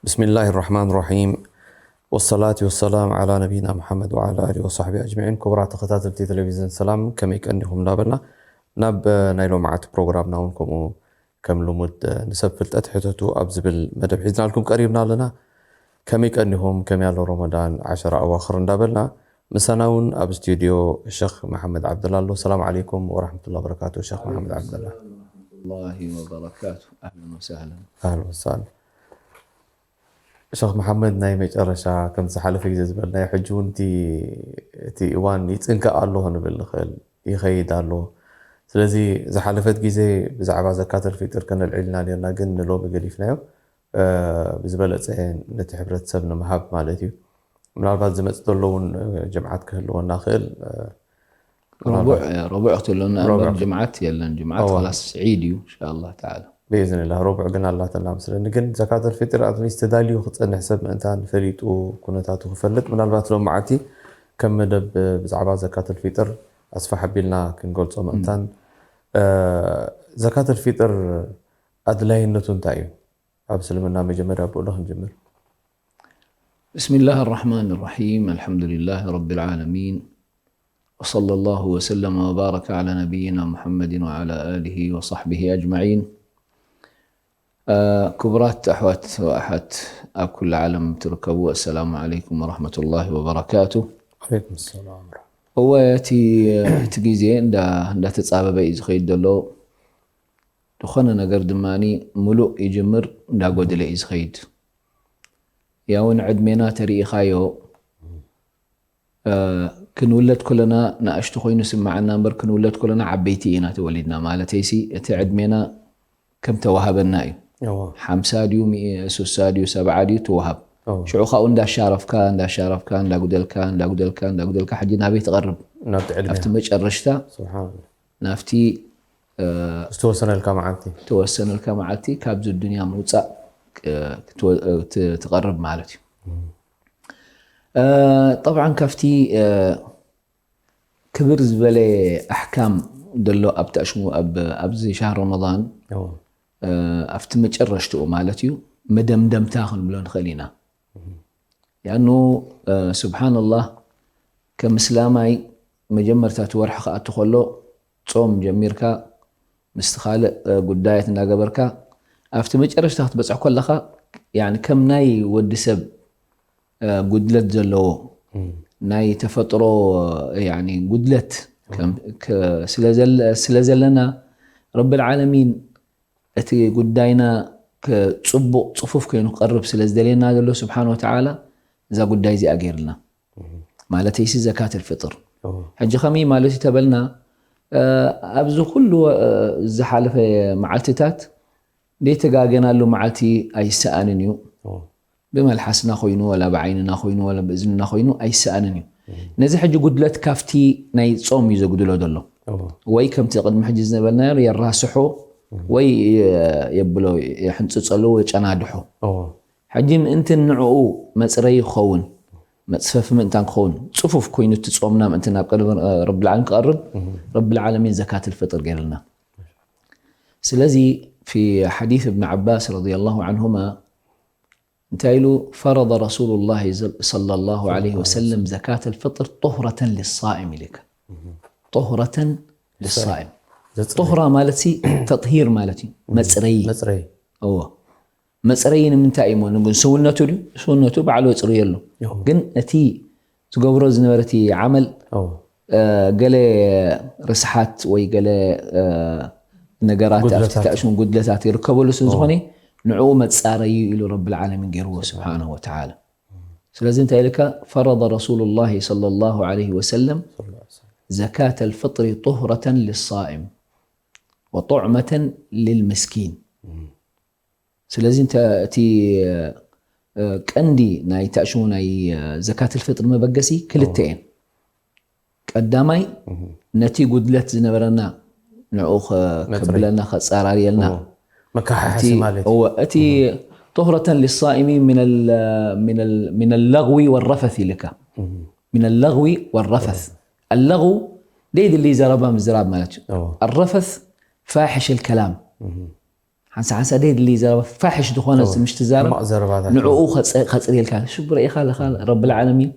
ብስሚላሂ ራሕማን ራሒም። ወሰላቱ ወሰላም ዓላ ነቢይና ሙሓመድ ወዓላ ኣሊሂ ወሳሕቢሂ ኣጅመዒን። ክቡራት ተኸታተልቲ ቴሌቪዝን ሰላም፣ ከመይ ቀኒኹም እንዳበልና ናብ፣ እ፣ ናይ ሎምዓቲ ፕሮግራምና እውን ከምኡ ከም ልሙድ፣ እ፣ ንሰብ ፍልጠት ሕተቱ ኣብ ዝብል መደብ ሒዝናልኩም ቀሪብና ኣለና። ከመይ ቀኒኹም፣ ከመይ ኣሎ ረመዳን፣ ዓሸራ ኣዋኽር እንዳበልና ምሳና እውን ኣብ ስቱድዮ ሸኽ መሓመድ ዓብደላ ኣሎ። ሰላም ዓለይኩም ወራሕመቱላሂ ወበረካቱ ሸኽ መሓመድ ዓብደላ። ወራሕመቱላሂ ወበረካቱ። ኣህለን ወሳህለን። ኣህለን ወሳህለን። ሸኽ መሓመድ፣ ናይ መጨረሻ ከም ዝሓለፈ ግዜ ዝበልናዮ፣ ሕጂ እውን እቲ፣ እቲ እዋን ይጽንቀቕ ኣሎ ክንብል ንኽእል፣ ይኸይድ ኣሎ። ስለዚ ዝሓለፈት ግዜ ብዛዕባ ዘካተል ፊጥር ከነልዕል ኢና ኔርና፣ ግን ንሎሚ ገዲፍናዮ፣ እ፣ ብዝበለጸ ነቲ ሕብረተሰብ ንምሃብ ማለት እዩ። ምናልባት ዝመጽእ ዘሎ እውን፣ እ፣ ጀምዓት ክህልወና ክእል፣ እ፣ ረቡዕ፣ ምናልባት ረቡዕ ክትህልወና እምበር ረቡዕ። ጅምዓት የለን። ጅምዓት እዋ። ኸላስ ዒድ እዩ፣ ኢንሻኣላህ ተዓላ። ብኢዝንላህ ረቡዕ ግን ኣላትና መስለኒ። ግን ዘካተል ፊጥር ኣትሊስት ተዳልዩ ክጸንሕ ሰብ ምእንታን ፈሊጡ ኩነታቱ ክፈልጥ፣ ምናልባት ሎም መዓልቲ ከም መደብ ብዛዕባ ዘካተል ፊጥር ኣስፋሕ ኣቢልና ክንገልጾ ምእንታን፣ እ፣ ዘካተል ፊጥር ኣድላይነቱ እንታይ እዩ? ኣብ እስልምና መጀመርያ ብኡ ዶ ክንጅምር? بسم الله الرحمن الرحيم. الحمد لله رب العالمين. وصلى الله وسلم وبارك على نبينا محمد وعلى آله وصحبه أجمعين. ክቡራት ኣሕዋት ወኣሓት ኣብ ኩሉ ዓለም ትርከቡ፣ ኣሰላሙ ዓለይኩም ወራሕመቱላሂ ወበረካቱ። ዓለይኩም ሰላም። እወ፣ እቲ፣ እቲ ግዜ እንዳ-፣ እንዳተጻበበ እዩ ዝኸይድ ዘሎ። ዝኾነ ነገር ድማ ሙሉእ ይጅምር፣ እንዳጎደለ እዩ ዝኸይድ። ያው ንዕድሜና ተሪኢኻዮ፣ እ፣ ክንውለድ ከለና ንኣሽቱ ኮይኑ ስምዓና እምበር፣ ክንውለድ ከለና ዓበይቲ ኢና ተወሊድና። ማለተይሲ፣ እቲ ዕድሜና ከም ተዋሃበና እዩ። እዎ። ሓምሳ ድዩ፣ ሚእ-፣ ሱሳ ድዩ፣ ሰብዓ ድዩ ትወሃብ። እዎ። ሽዑ ካብኡ እንዳሻረፍካ፣ እንዳሻረፍካ፣ እንዳጉደልካ፣ እንዳጉደልካ፣ እንዳጉደልካ፣ ሕጂ ናበይ ትቐርብ? ናብቲ ዕድሜ። ኣብቲ መጨረሽታ፣ ስብሓንላህ። ናብቲ፣ እ፣ ዝተወሰነልካ መዓልቲ። ዝተወሰነልካ መዓልቲ ካብዚ ዱንያ ምውጻእ፣ እ፣ ክትወ-፣ እ፣ ት-፣ ትቐርብ ማለት እዩ። እ፣ ጠብዓን ካብቲ፣ እ፣ ክብር ዝበለ ኣሕካም ዘሎ ኣብቲ ኣሽሙ-፣ ኣብ-፣ ኣብዚ ሻህር ረመዳን፣ እዎ። እ፣ ኣብቲ መጨረሽትኡ ማለት እዩ፣ መደምደምታ ክንብሎ ንኽእል ኢና። ያኑ፣ እ፣ ስብሓንላህ፣ ከም እስላማይ መጀመርታ እቲ ወርሒ ክኣቱ ከሎ ጾም ጀሚርካ፣ ምስቲ ካልእ፣ እ፣ ጉዳያት እንዳገበርካ፣ ኣብቲ መጨረሽታ ክትበጽሕ ከለኻ፣ ያኒ ከም ናይ ወዲ ሰብ፣ እ፣ ጉድለት ዘለዎ፣ እም። ናይ ተፈጥሮ፣ እ፣ ያኒ ጉድለት ከም፣ ከ-፣ ስለ ዘለ-፣ ስለ ዘለና፣ ረብል ዓለሚን እቲ ጉዳይና ከ-፣ ጽቡቕ ጽፉፍ ኮይኑ ክቐርብ ስለ ዝደልየና ዘሎ ስብሓን ወተዓላ፣ እዛ ጉዳይ እዚኣ ገይርልና። ማለተይሲ ዘካት ኣልፍጥር። እዎ። ሕጂ ከመይ ማለት እዩ ተበልና፣ እ፣ ኣብዚ ኩሉ፣ እ፣ ዝሓለፈ መዓልትታት ዘይተጋገናሉ መዓልቲ ኣይሰኣንን እዩ። እዎ። ብመልሓስና ኮይኑ፣ ወላ ብዓይንና ኮይኑ፣ ወላ ብእዝንና ኮይኑ ኣይሰኣንን እዩ። እም። ነዚ ሕጂ ጉድለት ካብቲ ናይ ጾም እዩ ዘጉድሎ ዘሎ። እዎ። ወይ ከምቲ ቅድሚ ሕጂ ዝነበርናዮ የራስሖ፣ እም። ወይ፣ እ፣ የብሎ፣ የሕንጽጸሉ፣ ወይ ጨናድሖ። እዎ። ሕጂ ምእንቲ ንዕኡ መጽረዪ ክኸውን፣ መጽፈፊ ምእንታን ክኸውን፣ ጽፉፍ ኮይኑ እቲ ጾምና ምእንቲ ናብ ቅድሚ፣ እ፣ ረብል ዓለሚን ክቐርብ፣ እም። ረብል ዓለሚን ዘካት ኣልፍጥር ገይርልና። ስለዚ ፊ ሓዲስ እብን ዓባስ ረዲየላሁ ዓንሁማ እንታይ ኢሉ? ፈረደ ረሱሉላሂ ሰለላሁ ዓለይሂ ወሰለም ዘካት ኣልፍጥር ጡህረተን ሊሳኢም ኢልካ። እም። ጡህረተን ሊሳኢም። ዘጽርይ። ጡህራ ማለት ሲ ተጥሂር ማለት እዩ። እም። መጽረዪ። መጽረዪ። እዎ። መጽረዪ ንምንታይ እዩ እሞ? ንጉን ስውነቱ ድዩ? ስውነቱ ባዕሉ የጽርየሉ። እዎ። ግን እቲ ዝገብሮ ዝነበረ እቲ ዓመል፣ እዎ። እ፣ ገለ ርስሓት ወይ ገለ፣ እ፣ ነገራት፣ ጉድለታት። ኣብቲ ተኣሽሙ ጉድለታት ይርከበሉ ስለ እዎ። ዝኾነ፣ ንዕኡ መጻረዪ ኢሉ ረብል ዓለሚን ገይርዎ ስብሓነሁ ወተዓላ። ስለዚ እንታይ ኢልካ? ፈረደ ረሱሉላሂ ሰለላሁ ዓለይሂ ወሰለም ዘካተ ኣልፍጥሪ ጡህረተን ሊሳኢም ወጡዕመተን ሊልምስኪን። እም። ስለዚ እንተ-፣ እቲ፣ እ፣ ቀንዲ ናይ ተእሽሙ ናይ ዘካት ልፍጥር መበገሲ ክልተ እየን። ቀዳማይ ነቲ ጉድለት ዝነበረና ንኡ ከብለና ከፃራርየልና መካሓሲ ማለት እወ እቲ طهرة للصائم من اللغو والرفث ኢልካ من اللغو والرفث اللغو ደይድሊ ዘረባ ምዝራብ ማለት እዩ الرفث فاحش الكلام ሓንሳ ሓንሳ ደይድሊ ዘረባ ፋሕሽ ዝኾነ ምሽ ትዛረብ ንዕኡ ከፅርየልካ ሽቡር ኢኻ ለኻ ረብ ልዓለሚን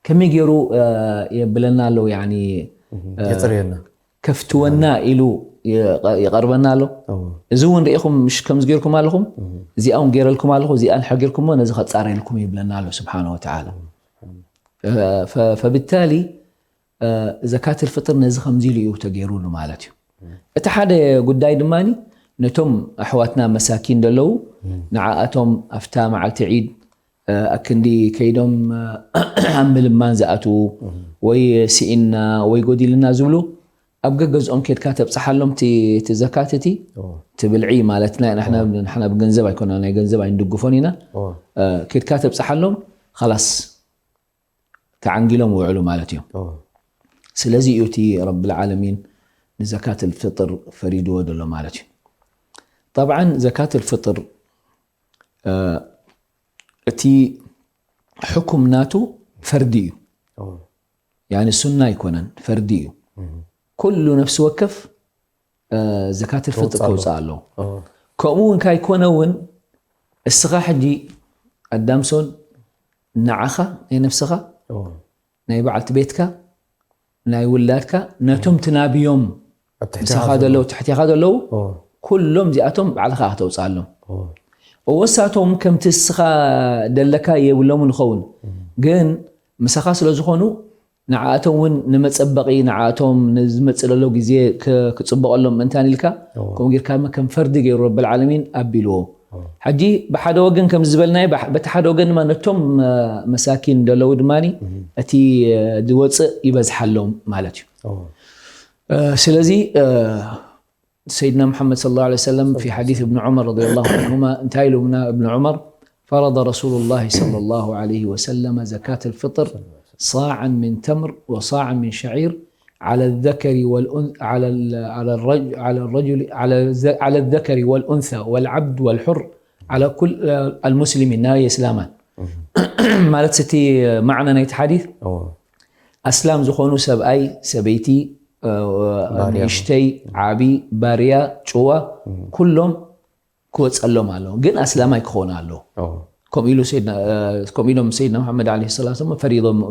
ከመይ ገይሩ የብለና ኣለዉ የፅርየና ከፍትወና ኢሉ ይቐርበና ኣሎ እዚ እውን ርኢኹም ምሽ ከምዚ ገይርኩም ኣለኹም እዚኣ እውን ገይረልኩም ኣለኹ እዚኣ ንሓ ገይርኩሞ ነዚ ከፃረየልኩም ይብለና ኣሎ ስብሓን ወተዓላ ፈብታሊ ዘካት ልፍጥር ነዚ ከምዚ ኢሉ እዩ ተገይሩሉ ማለት እዩ እቲ ሓደ ጉዳይ ድማ ነቶም ኣሕዋትና መሳኪን ዘለዉ ንዓኣቶም ኣብታ መዓልቲ ዒድ ኣክንዲ ከይዶም ኣብ ምልማን ዝኣትዉ ወይ ስኢንና ወይ ጎዲልና ዝብሉ ኣብ ገገዝኦም ኬድካ ተብፅሓሎም እቲ ዘካት እቲ ትብልዒ ማለት ናይ ንሕና ብገንዘብ ኣይኮና ናይ ገንዘብ ኣይንድግፎን ኢና ኬድካ ተብፅሓሎም ላስ ተዓንጊሎም ውዕሉ ማለት እዩ ስለዚ እዩ እቲ ረብ ልዓለሚን ንዘካት ልፍጥር ፈሪድዎ ዘሎ ማለት እዩ طبعا ዘካት ልፍጥር እቲ ሕኩም ናቱ ፈርዲ እዩ ያኒ ሱና ኣይኮነን ፈርዲ እዩ ኩሉ ነፍሲ ወከፍ ዘካት ልፍጥር ከውፅእ ኣለዎ ከምኡ እውን ካይኮነ እውን እስኻ ሕጂ ኣዳምሶን ንዓኻ ናይ ነፍስኻ ናይ በዓልቲ ቤትካ ናይ ውላድካ ነቶም ትናብዮም ምሳኻ ዘለዉ ትሕቴኻ ዘለዉ ኩሎም እዚኣቶም ባዕልኻ ከተውፅኣሎም እወሳቶም ከምቲ እስኻ ደለካ የብሎምን ይኸውን ግን ምሳኻ ስለ ዝኾኑ ንዓኣቶም እውን ንመፀበቒ ንዓኣቶም ንዝመፅእ ዘሎ ግዜ ክፅበቐሎም ምእንታን ኢልካ ከምኡ ጌርካ ከም ፈርዲ ገይሩ ረብልዓለሚን ኣቢልዎ ሕጂ ብሓደ ወገን ከም ዝበልናዮ በቲ ሓደ ወገን ድማ ነቶም መሳኪን ዘለዉ ድማ እቲ ዝወፅእ ይበዝሓሎም ማለት እዩ ስለዚ سيدنا محمد صلى الله عليه وسلم في حديث ابن عمر رضي الله عنهما انتهى له ابن عمر فرض رسول الله صلى الله عليه وسلم زكاة الفطر صاعا من تمر وصاعا من شعير على الذكر والأنثى على على الرجل على الرجل على على الذكر والأنثى والعبد والحر على كل المسلمين ናይ እስላማን ማለት እቲ ማዕና ናይቲ ሓዲስ ኣስላም ዝኾኑ ሰብኣይ ሰበይቲ ንእሽተይ ዓቢ ባርያ ጭዋ ኩሎም ክወፀሎም ኣለዎ ግን ኣስላማይ ክኾኑ ኣለዎ ከምኡ ኢሉ ሰይድና ከምኡ ኢሎም ሰይድና መሓመድ ዓለ ሰላት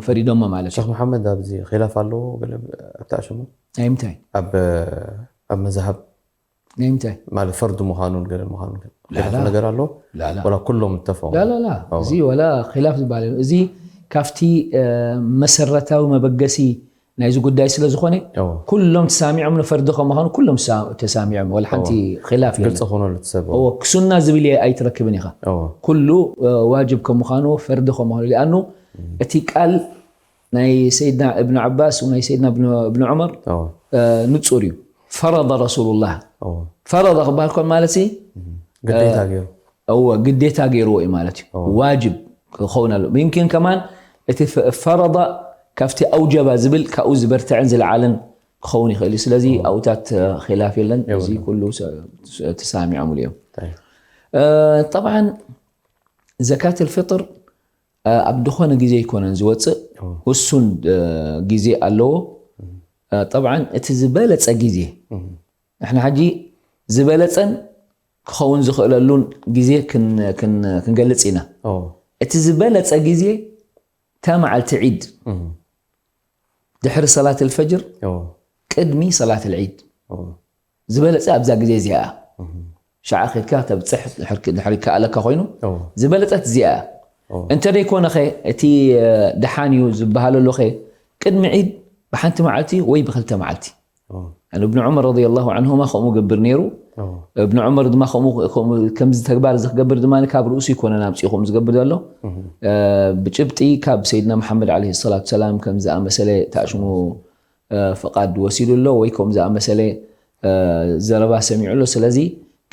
ፈሪዶሞ ማለት እዩ መሓመድ ኣብዚ ኪላፍ ኣለዎ ኣታእሽሙ ናይ ምንታይ ኣብ መዛሃብ ናይ ምንታይ ማለት ፈርዱ ምዃኑን ገለ ምዃኑን ነገር ኣሎ ወላ ኩሎም እተፈው ላላላ እዚ ወላ ኪላፍ ዝበሃል እዚ ካብቲ መሰረታዊ መበገሲ ናይዚ ጉዳይ ስለ ዝኾነ ኩሎም ተሳሚዖም ንፈርዲ ከም ምዃኑ ኩሎም ተሳሚዖም ወላ ሓንቲ ኪላፍ ግልፂ ክኾነሉ ትሰብ ክሱና ዝብል ኣይትረክብን ኢኻ ኩሉ ዋጅብ ከም ምዃኑ ፈርዲ ከም ምዃኑ ሊኣኑ እቲ ቃል ናይ ሰይድና እብን ዓባስ ናይ ሰይድና እብን ዑመር ንፁር እዩ ፈረض ረሱሉላህ ፈረض ክበሃል ኮን ማለት ግዴታ ገይሩ እወ ግዴታ ገይርዎ እዩ ማለት እዩ ዋጅብ ክኸውን ኣሎ ይምኪን ከማን እቲ ፈረض ካብቲ ኣውጀባ ዝብል ካብኡ ዝበርትዕን ዝለዓለን ክኸውን ይኽእል እዩ ስለዚ ኣብኡታት ኪላፍ የለን እዚ ኩሉ ተሳሚዖምሉ እዮም ጠብዓን ዘካት ልፍጥር ኣብ ዝኾነ ግዜ ኣይኮነን ዝወፅእ ውሱን ግዜ ኣለዎ ጠብዓን እቲ ዝበለፀ ግዜ ንሕና ሕጂ ዝበለፀን ክኸውን ዝኽእለሉን ግዜ ክንገልፅ ኢና እቲ ዝበለፀ ግዜ እታ መዓልቲ ዒድ ድሕሪ ሰላት ልፈጅር ቅድሚ ሰላት ልዒድ ዝበለፀ ኣብዛ ግዜ እዚኣ ሸዓ ከድካ ተብፅሕ ድሕሪ ከኣለካ ኮይኑ ዝበለፀት እዚኣ እንተ ደይኮነኸ እቲ ደሓን እዩ ዝበሃለሉኸ ቅድሚ ዒድ ብሓንቲ መዓልቲ ወይ ብክልተ መዓልቲ እብን ዑመር ረዲ ላሁ ዓንሁማ ከምኡ ገብር ነይሩ እብን ዑመር ድማ ከምዚ ተግባር እዚ ክገብር ድማ ካብ ርእሱ ይኮነን ኣምፅኡ ከምኡ ዝገብር ዘሎ ብጭብጢ ካብ ሰይድና መሓመድ ለ ሰላት ሰላም ከም ዝኣመሰለ ተኣሽሙ ፍቓድ ወሲዱ ኣሎ ወይ ከም ዝኣመሰለ ዘረባ ሰሚዑ ኣሎ ስለዚ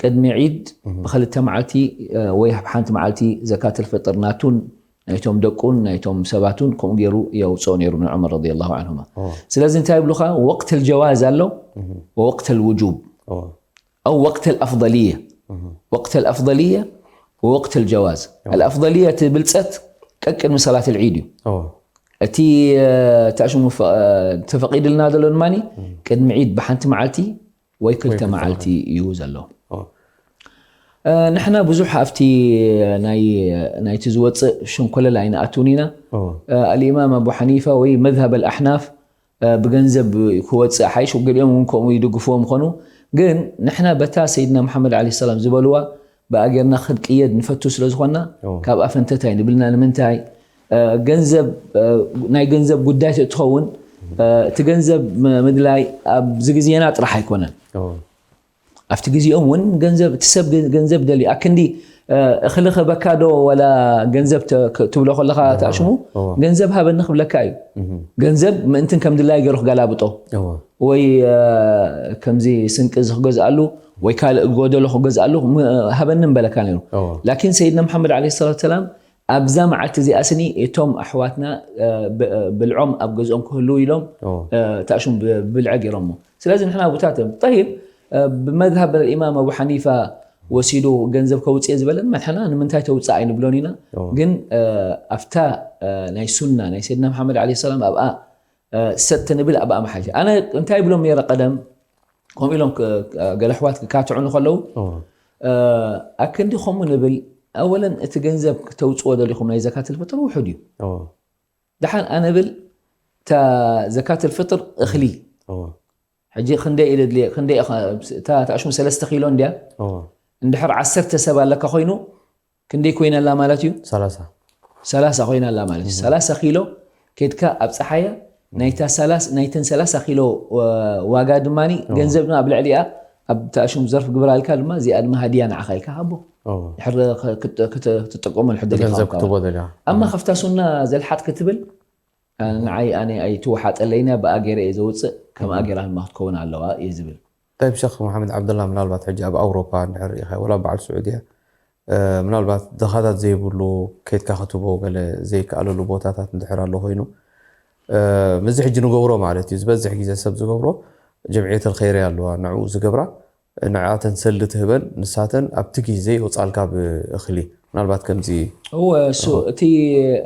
ቅድሚ ዒድ ብክልተ መዓልቲ ወይ ሓንቲ መዓልቲ ዘካት ልፍጥር ናቱን ናይቶም ደቁን ናይቶም ሰባቱን ከምኡ ገይሩ የውፅኦ ነይሩ ንዑመር ረዲየላሁ ዓንሁማ። ስለዚ እንታይ ይብሉኻ? ወቅት ልጀዋዝ ኣሎ፣ ወቅት ልውጁብ፣ ኣው ወቅት ልኣፍضልየ። ወቅት ልኣፍضልየ ወወቅት ልጀዋዝ። ኣልኣፍضልየ እቲ ብልፀት ቀቅድሚ ሰላት ልዒድ እዩ። እቲ ታሽሙ ተፈቂድልና ዘሎ ድማ ቅድሚ ዒድ ብሓንቲ መዓልቲ ወይ ክልተ መዓልቲ እዩ ዘሎ። ንሕና ብዙሕ ኣብቲ ናይቲ ዝወፅእ ሸንኮለል ኣይንኣትውን ኢና። ኣልኢማም ኣቡ ሓኒፋ ወይ መዝሃብ ኣልኣሕናፍ ብገንዘብ ክወፅእ ሓይሽ፣ ገሊኦም እውን ከምኡ ይድግፍዎም ምኾኑ። ግን ንሕና በታ ሰይድና መሓመድ ዓለይሂ ሰላም ዝበልዋ ብኣገርና ክንቅየድ ንፈቱ ስለ ዝኾንና ካብኣ ፈንተት ኣይንብልና። ንምንታይ? ገንዘብ ናይ ገንዘብ ጉዳይ ትኸውን። እቲ ገንዘብ ምድላይ ኣብዚ ግዜና ጥራሕ ኣይኮነን። ኣብቲ ግዜኦም እውን ገንዘብ፣ እቲ ሰብ ገንዘብ ደልዩ ኣክንዲ እኽሊ ክበካ ዶ ወላ ገንዘብ ትብሎ ከለኻ ተኣሽሙ ገንዘብ ሃበኒ ክብለካ እዩ። ገንዘብ ምእንትን ከም ድላይ ገይሩ ክገላብጦ ወይ ከምዚ ስንቂ እዚ ክገዝኣሉ ወይ ካልእ ጎደሎ ክገዝኣሉ ሃበኒ ምበለካ ነይሩ። ላኪን ሰይድና መሓመድ ዓለይሂ ሰላቱ ሰላም ኣብዛ መዓልቲ እዚኣ ስኒ እቶም ኣሕዋትና ብልዖም ኣብ ገዝኦም ክህልዉ ኢሎም ተኣሽሙ ብብልዐ ገይሮሞ። ስለዚ ንሕና ኣቦታት ጠይብ ብመዝሃብ ኢማም ኣቡ ሓኒፋ ወሲዱ ገንዘብ ከውፅእ ዝበለን መሕና ንምንታይ ተውፅእ ኣይንብሎን ኢና። ግን ኣብታ ናይ ሱና ናይ ሰይድና መሓመድ ዓለይሂ ሰላም ኣብኣ ሰጥ ንብል ኣብኣ መሓይሽ። ኣነ እንታይ ይብሎም ነይረ ቀደም ከምኡ ኢሎም ገለ ኣሕዋት ክካትዑ ንከለዉ ኣክንዲ ከምኡ ንብል ኣወለን እቲ ገንዘብ ክተውፅዎ ደሊኹም ናይ ዘካት ልፍጥር ውሑድ እዩ። ደሓን ኣነ ብል እታ ዘካት ልፍጥር እኽሊ ሕጂ ክንደይ ኢለ ድልየ ክንደይ እታ ተኣሽሙ ሰለስተ ኪሎ እንድያ እንድሕር ዓሰርተ ሰብ ኣለካ ኮይኑ ክንደይ ኮይና ኣላ ማለት እዩ? ሰላሳ ኮይና ኣላ ማለት እዩ። ሰላሳ ኪሎ ኬድካ ኣብ ፀሓያ ናይታ ሰላሳ ናይተን ሰላሳ ኪሎ ዋጋ ድማ ገንዘብ ድማ ኣብ ልዕሊኣ ኣብ ተኣሽሙ ዘርፍ ግብራ ኢልካ ድማ እዚኣ ድማ ሃድያ ንዓኻ ኢልካ ሃቦ። ድሕር ክትጥቀሞ ንሕደል ኢኻ። ኣማ ከፍታ ሱና ዘልሓጥ ክትብል ንዓይ ኣነ ኣይትወሓጠለይና ብኣ ገይረ እየ ዘውፅእ ከምኣ ገይራ ድማ ክትከውን ኣለዋ እየ ዝብል። ጠይብ ሸኽ መሓመድ ዓብደላ ምናልባት ሕጂ ኣብ ኣውሮፓ እንድሕር ርኢኻ ወላ በዓል ስዑድያ ምናልባት ድኻታት ዘይብሉ ከይድካ ክትቦ ገለ ዘይከኣለሉ ቦታታት እንድሕር ኣሎ ኮይኑ ምዚ ሕጂ ንገብሮ ማለት እዩ ዝበዝሕ ግዜ ሰብ ዝገብሮ ጀምዕየት ልኸይርያ ኣለዋ ንዕኡ ዝገብራ ንዓተን ሰልዲ ትህበን ንሳተን ኣብቲ ግዜ ይወፃልካ ብእኽሊ ምናልባት ከምዚ እወ እሱ እቲ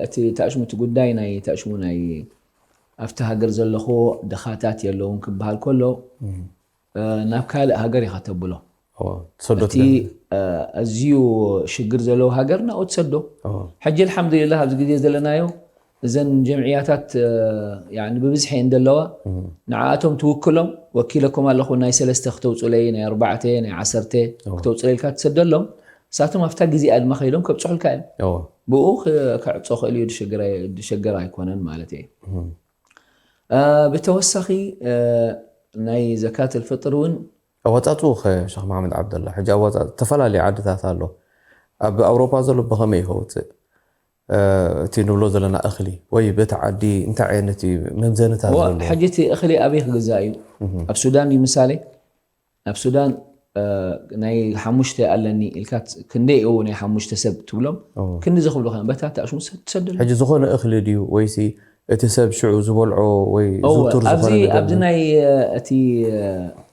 እቲ ታሽሙ እቲ ጉዳይ ናይ ታሽሙ ናይ ኣብቲ ሃገር ዘለኹ ድኻታት የለውን ክበሃል ከሎ ናብ ካልእ ሃገር ኢኻ ተብሎ እቲ ኣዝዩ ሽግር ዘለዎ ሃገር ናብኡ ትሰዶ ሕጂ ኣልሓምዱሊላህ ኣብዚ ግዜ ዘለናዮ እዘን ጀምዕያታት ብብዝሒ እየን ዘለዋ ንዓኣቶም ትውክሎም ወኪለኩም ኣለኹ ናይ ሰለስተ ክተውፅለይ ናይ ኣርባዕተ ናይ ዓሰርተ ክተውፅለይ ኢልካ ትሰደሎም ንሳቶም ኣብታ ግዜኣ ድማ ከይዶም ከብፅሑልካ እዮም ብኡ ክዕፆ ክእል እዩ ዝሸገር ኣይኮነን ማለት እየ ብተወሳኺ ናይ ዘካት ልፍጥር እውን ኣወፃፅኡ ከ ሸክ መሓመድ ዓብደላ ሕጂ ኣወፃ ዝተፈላለዩ ዓድታት ኣሎ ኣብ ኣውሮፓ ዘሎ ብኸመይ ከውፅእ እቲ ንብሎ ዘለና እኽሊ ወይ በቲ ዓዲ እንታይ ዓይነት እዩ መምዘንታት ዘለዎ ሕጂ እቲ እኽሊ ኣበይ ክግዛእ እዩ ኣብ ሱዳን እዩ ምሳሌ ኣብ ሱዳን ናይ ሓሙሽተ ኣለኒ ኢልካ ክንደይ እዩ ናይ ሓሙሽተ ሰብ ትብሎም ክንዲ ዝኽብሉ ከ በታ ተኣሽሙ ትሰደሉ ሕጂ ዝኾነ እኽሊ ድዩ ወይሲ እቲ ሰብ ሽዑ ዝበልዖ ወይ ዝውቱር ዝኾነ ነገር ኣብዚ ናይ እቲ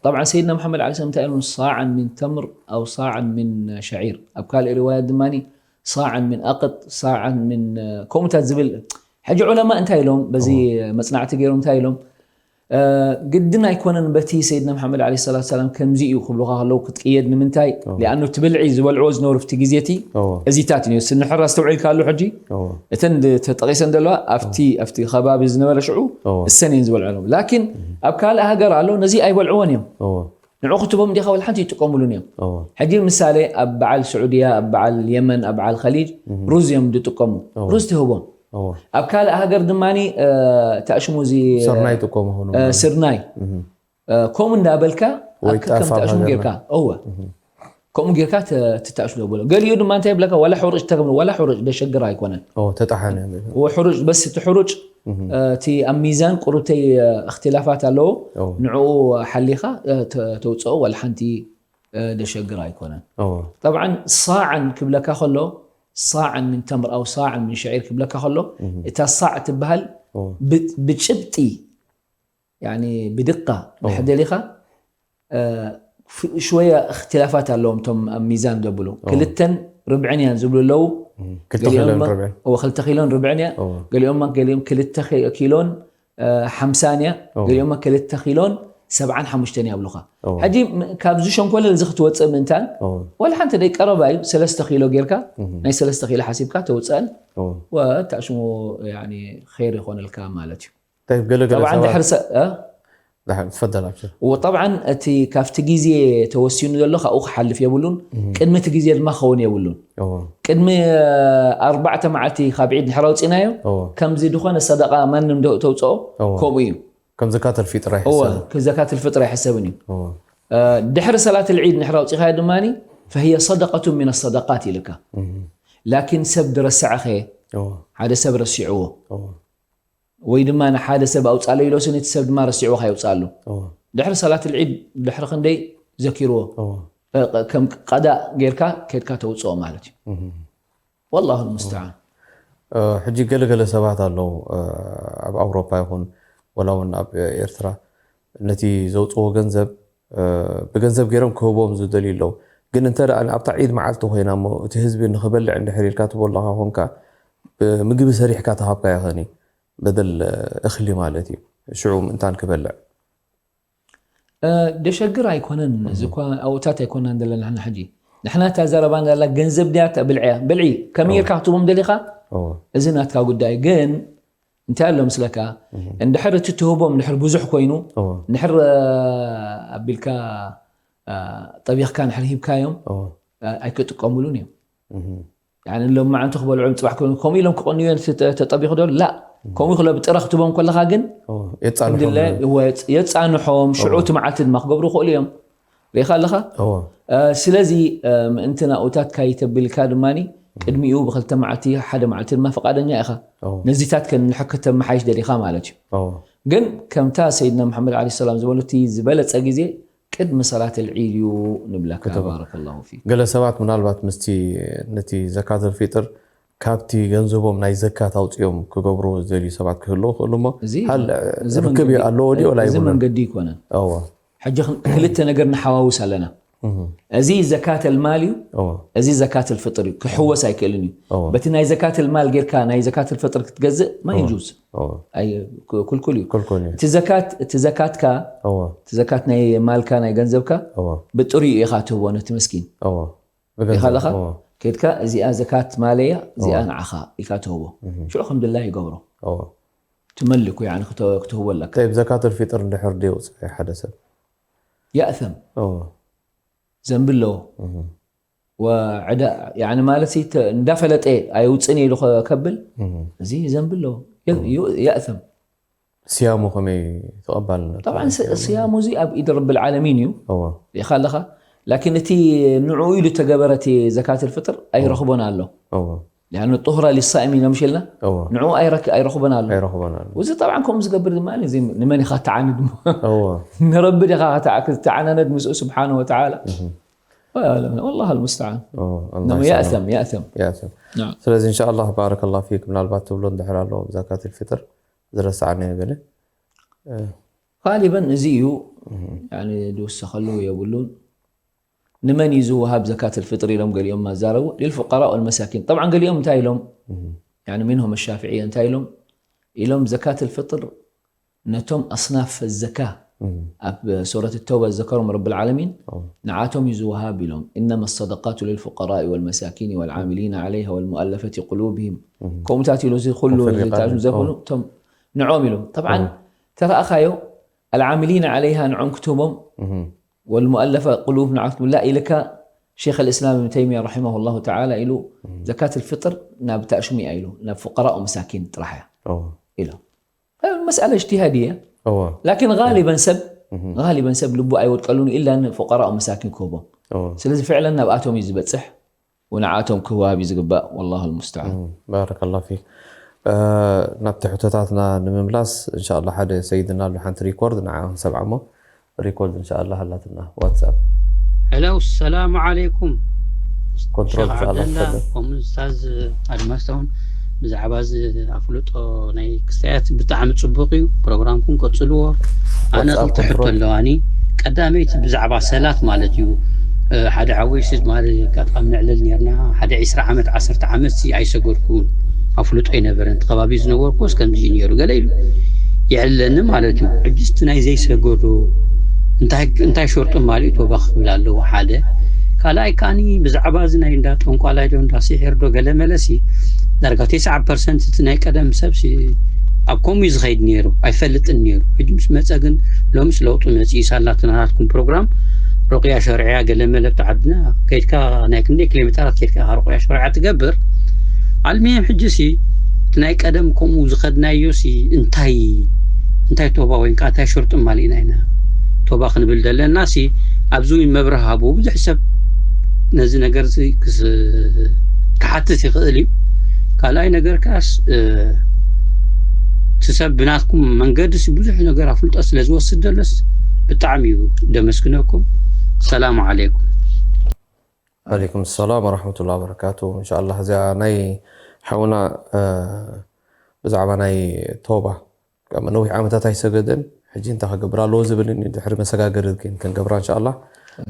طبعا سيدنا محمد عليه السلام እንታይ ኢሎም صاعا من تمر أو صاعا من شعير ኣብ ካልእ رواية ድማ صاعا من أقط صاعا من ከምኡታት ዝብል ሕጂ ዑለማ እንታይ ኢሎም በዚ መፅናዕቲ ገይሮም እንታይ ኢሎም ግድን ኣይኮነን በቲ ሰይድና መሓመድ ዓለ ሰላት ሰላም ከምዚ እዩ ክብሉኻ ከለዉ ክትቅየድ ንምንታይ ሊኣኑ እቲ ብልዒ ዝበልዕዎ ዝነበሩ ፍቲ ግዜ እቲ እዚታት እዩ ስንሕር ኣስተውዒልካ ኣሎ ሕጂ እተን ተጠቂሰን ዘለዋ ኣብቲ ኣብቲ ከባቢ ዝነበረ ሽዑ እሰን እየን ዝበልዐሎም ላኪን ኣብ ካልእ ሃገር ኣሎ ነዚ ኣይበልዕዎን እዮም ንዑ ክትቦም እንዲኻ ወላ ሓንቲ ይጥቀሙሉን እዮም ሕጂ ምሳሌ ኣብ በዓል ስዑድያ ኣብ በዓል የመን ኣብ በዓል ከሊጅ ሩዝ እዮም ዝጥቀሙ ሩዝ ትህቦም ኣብ ካልእ ሃገር ድማ ተኣሽሙ እዚ ስርናይ ይጥቀሙ ኾኑ ስርናይ ከምኡ እንዳበልካ ኣብ ከከም ተኣሽሙ ጌርካ እወ ከምኡ ጌርካ ትተኣሽሙ ዘበሎ ገሊኡ ድማ እንታይ ይብለካ ዋላ ሕሩጭ ተገብረ ዋላ ሕሩጭ ደሸግር ኣይኮነን ተጣሓነ ሕሩጭ በስ እቲ ሕሩጭ እቲ ኣብ ሚዛን ቁሩብተይ እክትላፋት ኣለዎ ንዕኡ ሓሊኻ ተውፅኦ ዋላ ሓንቲ ደሸግር ኣይኮነን። ጠብዓን ሳዕን ክብለካ ከሎ ሳዕን ምን ተምር ኣው ሳዕን ምን ሸዒር ክብለካ ከሎ እታ ሳዕ ትበሃል ብጭብጢ ብድቃ ድሕር ደሊኻ ሽወያ እክትላፋት ኣለዎም እቶም ኣብ ሚዛን ዘብሉ ክልተን ርብዕን እያን ዝብሉ ኣለዉ። ክልተ ኪሎን ርብዕን እያ። ገሊኦም ገሊኦም ክልተ ኪሎን ሓምሳን እያ። ገሊኦም ክልተ ኪሎን ሰብዓን ሓሙሽተን እያ ብሉኻ። ሕጂ ካብዚ ሸንኮለል እዚ ክትወፅእ ምእንታን ዋላ ሓንቲ ደይ ቀረባ እዩ። ሰለስተ ኪሎ ጌርካ ናይ ሰለስተ ኪሎ ሓሲብካ ተውፅአን ወታሽሙ ኸይር ይኾነልካ ማለት እዩ። ጠብዓን ድሕር ፈደል ኣብሽር። ጠብዓን እቲ ካብቲ ግዜ ተወሲኑ ዘሎ ካብኡ ክሓልፍ የብሉን። ቅድሚ እቲ ግዜ ድማ ክኸውን የብሉን። ቅድሚ ኣርባዕተ መዓልቲ ካብ ዒድ ድሕር ኣውፂናዮ ከምዚ ድኾነ ሰደቃ ማንም ተውፅኦ ከምኡ እዩ። ከም ዘካተል ፊጥር ኣይሕሰብን። ከም ዘካተል ፊጥር ኣይሕሰብን እዩ። ድሕሪ ሰላት ልዒድ ድሕር ኣውፂኻዮ ድማ فهي صدقة من الصدقات ኢልካ። ላኪን ሰብ ድረስዐኸ ሓደ ሰብ ረሲዕዎ ወይ ድማ ንሓደ ሰብ ኣውፃለይ ኢሎሲ ነቲ ሰብ ድማ ረሲዕዎ ካየውፅኣሉ ድሕሪ ሰላት ልዒድ ድሕሪ ክንደይ ዘኪርዎ ከም ቀዳእ ጌርካ ከድካ ተውፅኦ ማለት እዩ። والله المستعان። ሕጂ ገለገለ ሰባት ኣለዉ ኣብ ኣውሮፓ ይኹን ወላ እውን ኣብ ኤርትራ ነቲ ዘውፅዎ ገንዘብ ብገንዘብ ገይሮም ክህቦም ዝደልዩ ኣለዉ። ግን እንተ ኣብታ ዒድ መዓልቲ ኮይና እሞ እቲ ህዝቢ ንክበልዕ እንድሕር ኢልካ ትበለካ ኮንካ ምግቢ ሰሪሕካ ተሃብካ ይኸኒ በደል እኽሊ ማለት እዩ። ሽዑ ምእንታን ክበልዕ ደሸግር ኣይኮነን። እዚ እኳ ኣብኡታት ኣይኮናን ዘለና ንሕና ሕጂ ንሕና እታ ዘረባና ዘላ ገንዘብ ድያ እታ ብልዒ እያ። ብልዒ ከመይ ጌርካ ክትቦም ደሊኻ እዚ ናትካ ጉዳይ ግን እንታይ ኣሎ ምስለካ እንድሕር እቲ ትህቦም እንድሕር ብዙሕ ኮይኑ እንድሕር ኣቢልካ ጠቢኽካ እንድሕር ሂብካዮም ኣይክጥቀሙሉን እዮም። ሎማዓንቲ ክበልዑ ፅባሕ ክበልዑ ከምኡ ኢሎም ክቐንዮ ተጠቢኹ ዶ ላ ከምኡ ክለ ብጥረ ክትቦም ከለካ ግን የፃንሖም ሽዑ እቲ መዓልቲ ድማ ክገብሩ ይኽእሉ እዮም። ርኢኻ ኣለኻ። ስለዚ ምእንቲ ናኡታት ካይተብልካ ድማ ቅድሚኡ ብክልተ መዓልቲ ሓደ መዓልቲ ድማ ፈቃደኛ ኢኻ። ነዚታት ከንሕክተመሓይሽ ደሊኻ ማለት እዩ። ግን ከምታ ሰይድና መሓመድ ዓለ ሰላም ዝበሉ እቲ ዝበለፀ ግዜ ቅድሚ ሰላት ልዒድ እዩ ንብለካ። ባረከላሁ ፊክ። ገለ ሰባት ምናልባት ምስቲ ነቲ ዘካተል ፊጥር ካብቲ ገንዘቦም ናይ ዘካት ኣውፅኦም ክገብሩ ዝደልዩ ሰባት ክህልዉ ክእሉ እሞ ርክብ ኣለዎ ድዮ? እዚ መንገዲ ይኮነን። ሕጂ ክልተ ነገር ንሓዋውስ ኣለና። እዚ ዘካት ልማል እዩ፣ እዚ ዘካት ልፍጥር እዩ። ክሕወስ ኣይክእልን እዩ። በቲ ናይ ዘካት ልማል ጌርካ ናይ ዘካት ልፍጥር ክትገዝእ ማ ይጁዝ ክልኩል እዩ። እቲ ዘካት እቲ ዘካትካ እቲ ዘካት ናይ ማልካ ናይ ገንዘብካ ብጥሪኡ ኢኻ ትህቦ ነቲ መስኪን ኢኻ ኣለኻ። ከድካ እዚኣ ዘካት ማለያ እዚኣ ንዓኻ ኢልካ ትህቦ። ሽዑ ከም ድላይ ይገብሮ ትመልኩ ክትህቦ ኣለካ። ዘካት ልፊጥር እንድሕር ድየውፅእ ሓደ ሰብ የእተም ዘንቢ ኣለዎ። ወዕዳ ያኒ ማለት ሲ ተ- እንዳፈለጠ ኣይውፅን ኢሉ ከ- ከብል እዚ ዘንቢ ኣለዎ። የ- ዩ- የእተም ስያሙ ከመይ ተቐባልነት طبعا ስ- ስያሙ እዚ ኣብ ኢድ ረብል ዓለሚን እዩ እወ ሪኢኻ ኣለኻ። ላኪን እቲ ንዕኡ ኢሉ ተገበረ እቲ ዘካት ልፍጥር ኣይረኽቦን ኣሎ። እወ ሊኣኑ ጡህራ ሊሳኢም ኢና ምሽ ኢልና እወ ንዕኡ ኣይረክ- ኣይረኽቦን ኣሎ። ኣይረኽቦን ኣሎ እዚ طبعا ከምኡ ዝገብር ድማ እዚ ንመን ኢኻ ተዓንድ እሞ እወ ንረቢ ዲኻ ክትዓ- ክትተዓናነድ ምስኡ ስብሓን ወተዓላ والله المستعان እወ ኣላህ ይስዓና። يأثم يأثم يأثم نعم ስለዚ እንሻ ኣላህ ባረከላሁ ፊክ ምናልባት ትብሎ እንድሕር ኣሎ ብዛካት ልፊጥር ዝረስዓናዮ ገለ غالبا እዚ እዩ يعني ዝውሰኸሉ የብሉን። ንመን እዩ ዝወሃብ ዘካት ልፍጥር ኢሎም ገሊኦም ማዛረቡ للفقراء والمساكين طبعا ገሊኦም እንታይ ኢሎም يعني منهم الشافعية እንታይ ኢሎም ኢሎም ዘካት ልፍጥር ነቶም أصناف الزكاة ኣብ ሱረት ተውባ ዝዘከሮም ረብል ዓለሚን ንዓቶም እዩ ዝወሃብ ኢሎም إنما الصدقات للفقراء والمساكين والعاملين عليها والمؤلفة قلوبهم ከምኡታት ኢሉ እዚ ኩሉ ዘፈኑ እቶም ንዖም ኢሎም طبعا ተረኣኻዮ العاملين عليها ንዖም ክትህቦም والمؤلفة قلوبهم ንዓም ክትብላ ኢልካ ሸይኽ الإسلام ابن تيمية رحمه الله تعالى ኢሉ ዘካት الفطر ናብ ታእሽሙ እያ ኢሉ ናብ فقراء ومساكين ጥራሕ እያ ኢሉ مسألة اجتهادية እወ لكن غالبا ሰብ غالبا ሰብ ልቡ ኣይወድቀሉን ኢላ ንفقراء ومساكين ክህቦም እወ ስለዚ فعلا ናብኣቶም እዩ ዝበፅሕ ونعاتهم ክህወሃብ እዩ ዝግባእ والله المستعان ባረከላሁ ፊክ ናብቲ ሕቶታትና ንምምላስ እንሻላ ሓደ ሰይድና ኣሎ ሓንቲ ሪኮርድ ንዓ ክንሰብዓ እሞ ሪኮርድ እንሻላ ሃላትና ዋትሳፕ ሄሎ፣ ሰላም ዓለይኩም። ኮንትሮል ሸኽ ትኽኣል ዓብደላ ኣትፈድም። ከምኡ ኡስታዝ ኣድማስ እውን ብዛዕባ እዚ ኣፍልጦ ናይ ክስታያት ብጣዕሚ ጽቡቕ እዩ። ፕሮግራምኩም ቀጽልዎ። ኣነ ዋትስኣፕ ክልተ ሕቶ ኮንትሮል። ኣለዋኒ። ቀዳመይቲ ብዛዕባ ሰላት ማለት እዩ። እ፣ ሓደ ሓወይ ሲ ማለት ኣጋጣሚ ንዕልል ነርና። ሓደ ዒስራ ዓመት፣ ዓሰርተ ዓመት ሲ ኣይሰገድኩን። ኣፍልጦ ኣይነበረን። እቲ ከባቢ ዝነበርኩስ ከምዚ እዩ ነይሩ ገለ ኢሉ የዕልለኒ ማለት እዩ። ሕጂ እቲ ናይ ዘይሰገዶ እንታይ፣ እንታይ ሸርጡ ማሊኡ ቶባ ክብል ኣለዎ ሓደ። ካልኣይ ከኣኒ ብዛዕባ እዚ ናይ እንዳ ጠንቋላይ ዶ እንዳ ሲሒር ዶ ገለ መለሲ ዳርጋ ተስዓ ፐርሰንት እቲ ናይ ቀደም ሰብሲ ኣብ ከምኡ እዩ ዝኸይድ ነይሩ፣ ኣይፈልጥን ነይሩ። ሕጂ ምስ መጸ ግን ሎምስ ለውጢ መጺኡ ሳላ እቲ ናትኩም ፕሮግራም ሩቅያ ሸርዕያ ገለ መለ ኣብቲ ዓድና ከይድካ ናይ ክንደይ ኪሎ ሜተራት ከይድካ ኢኻ ሩቅያ ሸርዕያ ትገብር። ኣልሚየም ሕጂ ሲ እቲ ናይ ቀደም ከምኡ ዝኸድናዮ ሲ እንታይ እንታይ ቶባ ወይ ከዓ እንታይ ሸርጡ ማሊእና ኢና ቶባ ክንብል ዘለና ሲ ኣብዚ እውን መብርህ ሃቡ። ብዙሕ ሰብ ነዚ ነገር እዚ ክስ- ክሓትት ይኽእል እዩ። ካልኣይ ነገር ከኣስ እ፣ እቲ ሰብ ብናትኩም መንገዲ ሲ ብዙሕ ነገር ኣፍልጦ ስለ ዝወስድ ዘሎስ ብጣዕሚ እዩ ደመስግነኩም። ሰላሙ ዓለይኩም። ዓለይኩም ሰላም ወረሕመቱላሂ ወበረካቱ። እንሻላ እዚኣ ናይ ሓውና እ፣ ብዛዕባ ናይ ቶባ ካብ ነዊሕ ዓመታት ኣይሰገደን ሕጂ እንታይ ክገብር ኣለዎ ዝብልን እዩ። ድሕሪ መሰጋገሪ ግን ክንገብራ እንሻላ።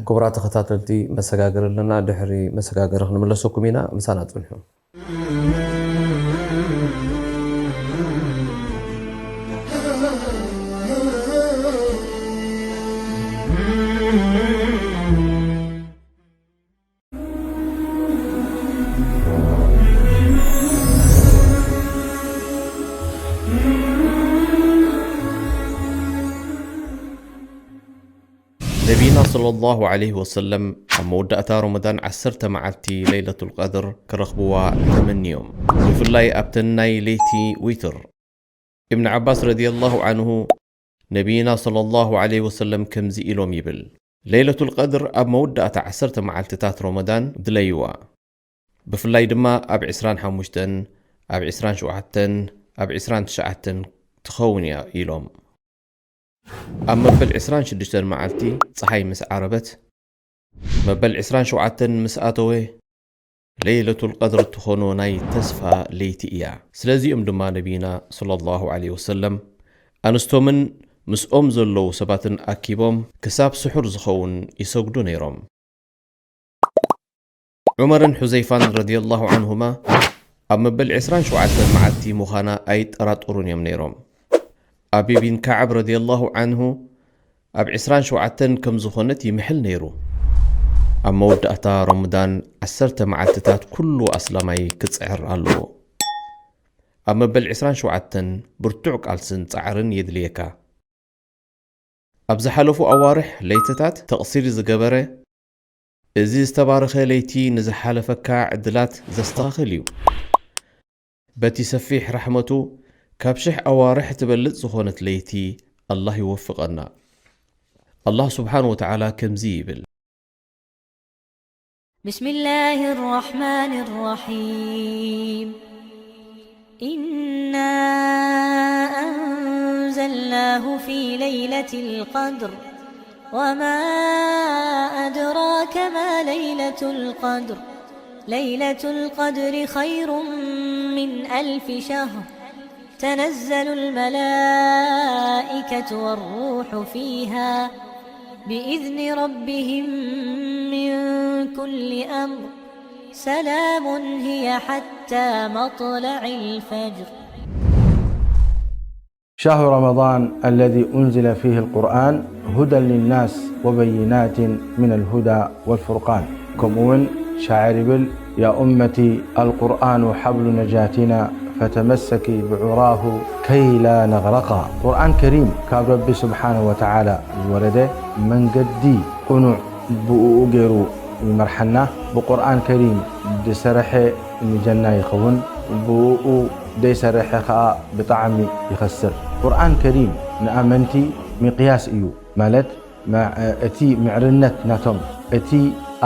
ክቡራት ተኸታተልቲ መሰጋገሪ ኣለና። ድሕሪ መሰጋገሪ ክንምለሰኩም ኢና። ምሳና ጽንሑ። ነቢና ሰለላሁ ዐለይሂ ወሰለም ኣብ መወዳእታ ረመዳን ዓሰርተ መዓልቲ ለይለቱል ቀድር ክረኽብዋ ተመንዮም፣ ብፍላይ ኣብተን ናይ ለይቲ ዊትር። እብን ዓባስ ረዲየላሁ ዐንሁ ነቢና ሰለላሁ ዐለይሂ ወሰለም ከምዚ ኢሎም ይብል፣ ለይለቱል ቀድር ኣብ መወዳእታ ዓሰርተ መዓልትታት ረመዳን ድለይዋ፣ ብፍላይ ድማ ኣብ ዕስራን ሓሙሽተን፣ ኣብ ዕስራን ሸውዓተን፣ ኣብ ዕስራን ትሽዓተን ትኸውን እያ ኢሎም። ኣብ መበል ዕስራን ሽዱሽተን መዓልቲ ጸሓይ ምስ ዓረበት፣ መበል ዕስራን ሸውዓተን ምስ ኣተወ፣ ለይለቱል ቀድር ትኾኖ ናይ ተስፋ ለይቲ እያ። ስለዚኦም ድማ ነቢና ሰለላሁ ዐለይሂ ወሰለም ኣንስቶምን ምስኦም ዘለዉ ሰባትን ኣኪቦም ክሳብ ስሑር ዝኸውን ይሰግዱ ነይሮም። ዑመርን ሑዘይፋን ረዲየላሁ ዐንሁማ ኣብ መበል ዕስራን ሸውዓተን መዓልቲ ምዃና ኣይጠራጠሩን እዮም ነይሮም። ኣቢ ቢን ከዓብ ረዲየላሁ ዐንሁ ኣብ ዕስራን ሸውዓተን ከም ዝኾነት ይምሕል ነይሩ። ኣብ መወዳእታ ረመዳን ዓሰርተ መዓልትታት ኩሉ ኣስላማይ ክጽዕር ኣለዎ። ኣብ መበል ዕስራን ሸውዓተን ብርቱዕ ቃልስን ጻዕርን የድልየካ። ኣብ ዝሓለፉ ኣዋርሕ ለይትታት ተቕሲር ዝገበረ፣ እዚ ዝተባረኸ ለይቲ ንዝሓለፈካ ዕድላት ዘስተኻኽል እዩ። በቲ ሰፊሕ ራሕመቱ ካብ ሽሕ ኣዋርሕ ትበልጽ ዝኾነት ለይቲ ኣላህ ይወፍቐና። ኣላህ ስብሓን ወተዓላ ከምዚ ይብል። بسم الله الرحمن الرحيم. إنا أنزلناه في ليلة القدر. وما أدراك ما ليلة القدر. ليلة القدر خير من ألف شهر. تنزل الملائكة والروح فيها بإذن ربهم من كل أمر. سلام هي حتى مطلع الفجر. شهر رمضان الذي أنزل فيه القرآن هدى للناس وبينات من الهدى والفرقان. ከምኡ እውን ሻዕር ይብል፣ يا أمتي القرآن حبل نجاتنا فتمسكي بعراه كي لا نغرقا. ቁርኣን ከሪም ካብ ረቢ ስብሓነ ወተዓላ ዝወረደ መንገዲ ቅኑዕ ብእኡ ገይሩ ይመርሓና። ብቁርኣን ከሪም ዝሰረሐ ንጀና ይኸውን፣ ብእኡ ዘይሰረሐ ኸኣ ብጣዕሚ ይኸስር። ቁርኣን ከሪም ንኣመንቲ ሚቅያስ እዩ፣ ማለት መ-፣ እቲ ምዕርነት ናቶም፣ እቲ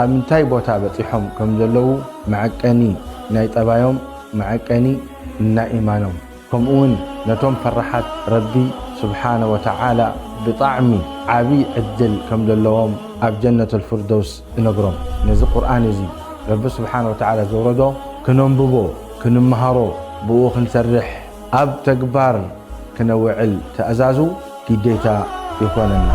ኣብ ምንታይ ቦታ በጺሖም ከም ዘለዉ መዐቀኒ ናይ ጠባዮም፣ መዐቀኒ ናይ ኢማኖም። ከምኡውን ነቶም ፈራሓት ረቢ ስብሓነ ወተዓላ ብጣዕሚ ዓብዪ ዕድል ከም ዘለዎም ኣብ ጀነተል ፍርደውስ እነግሮም። ነዚ ቁርኣን እዚ ረቢ ስብሓነ ወተዓላ ዘውረዶ ክነንብቦ፣ ክንምሃሮ፣ ብኡ ክንሰርሕ፣ ኣብ ተግባር ክነውዕል ትእዛዙ ግዴታ ይኾነና።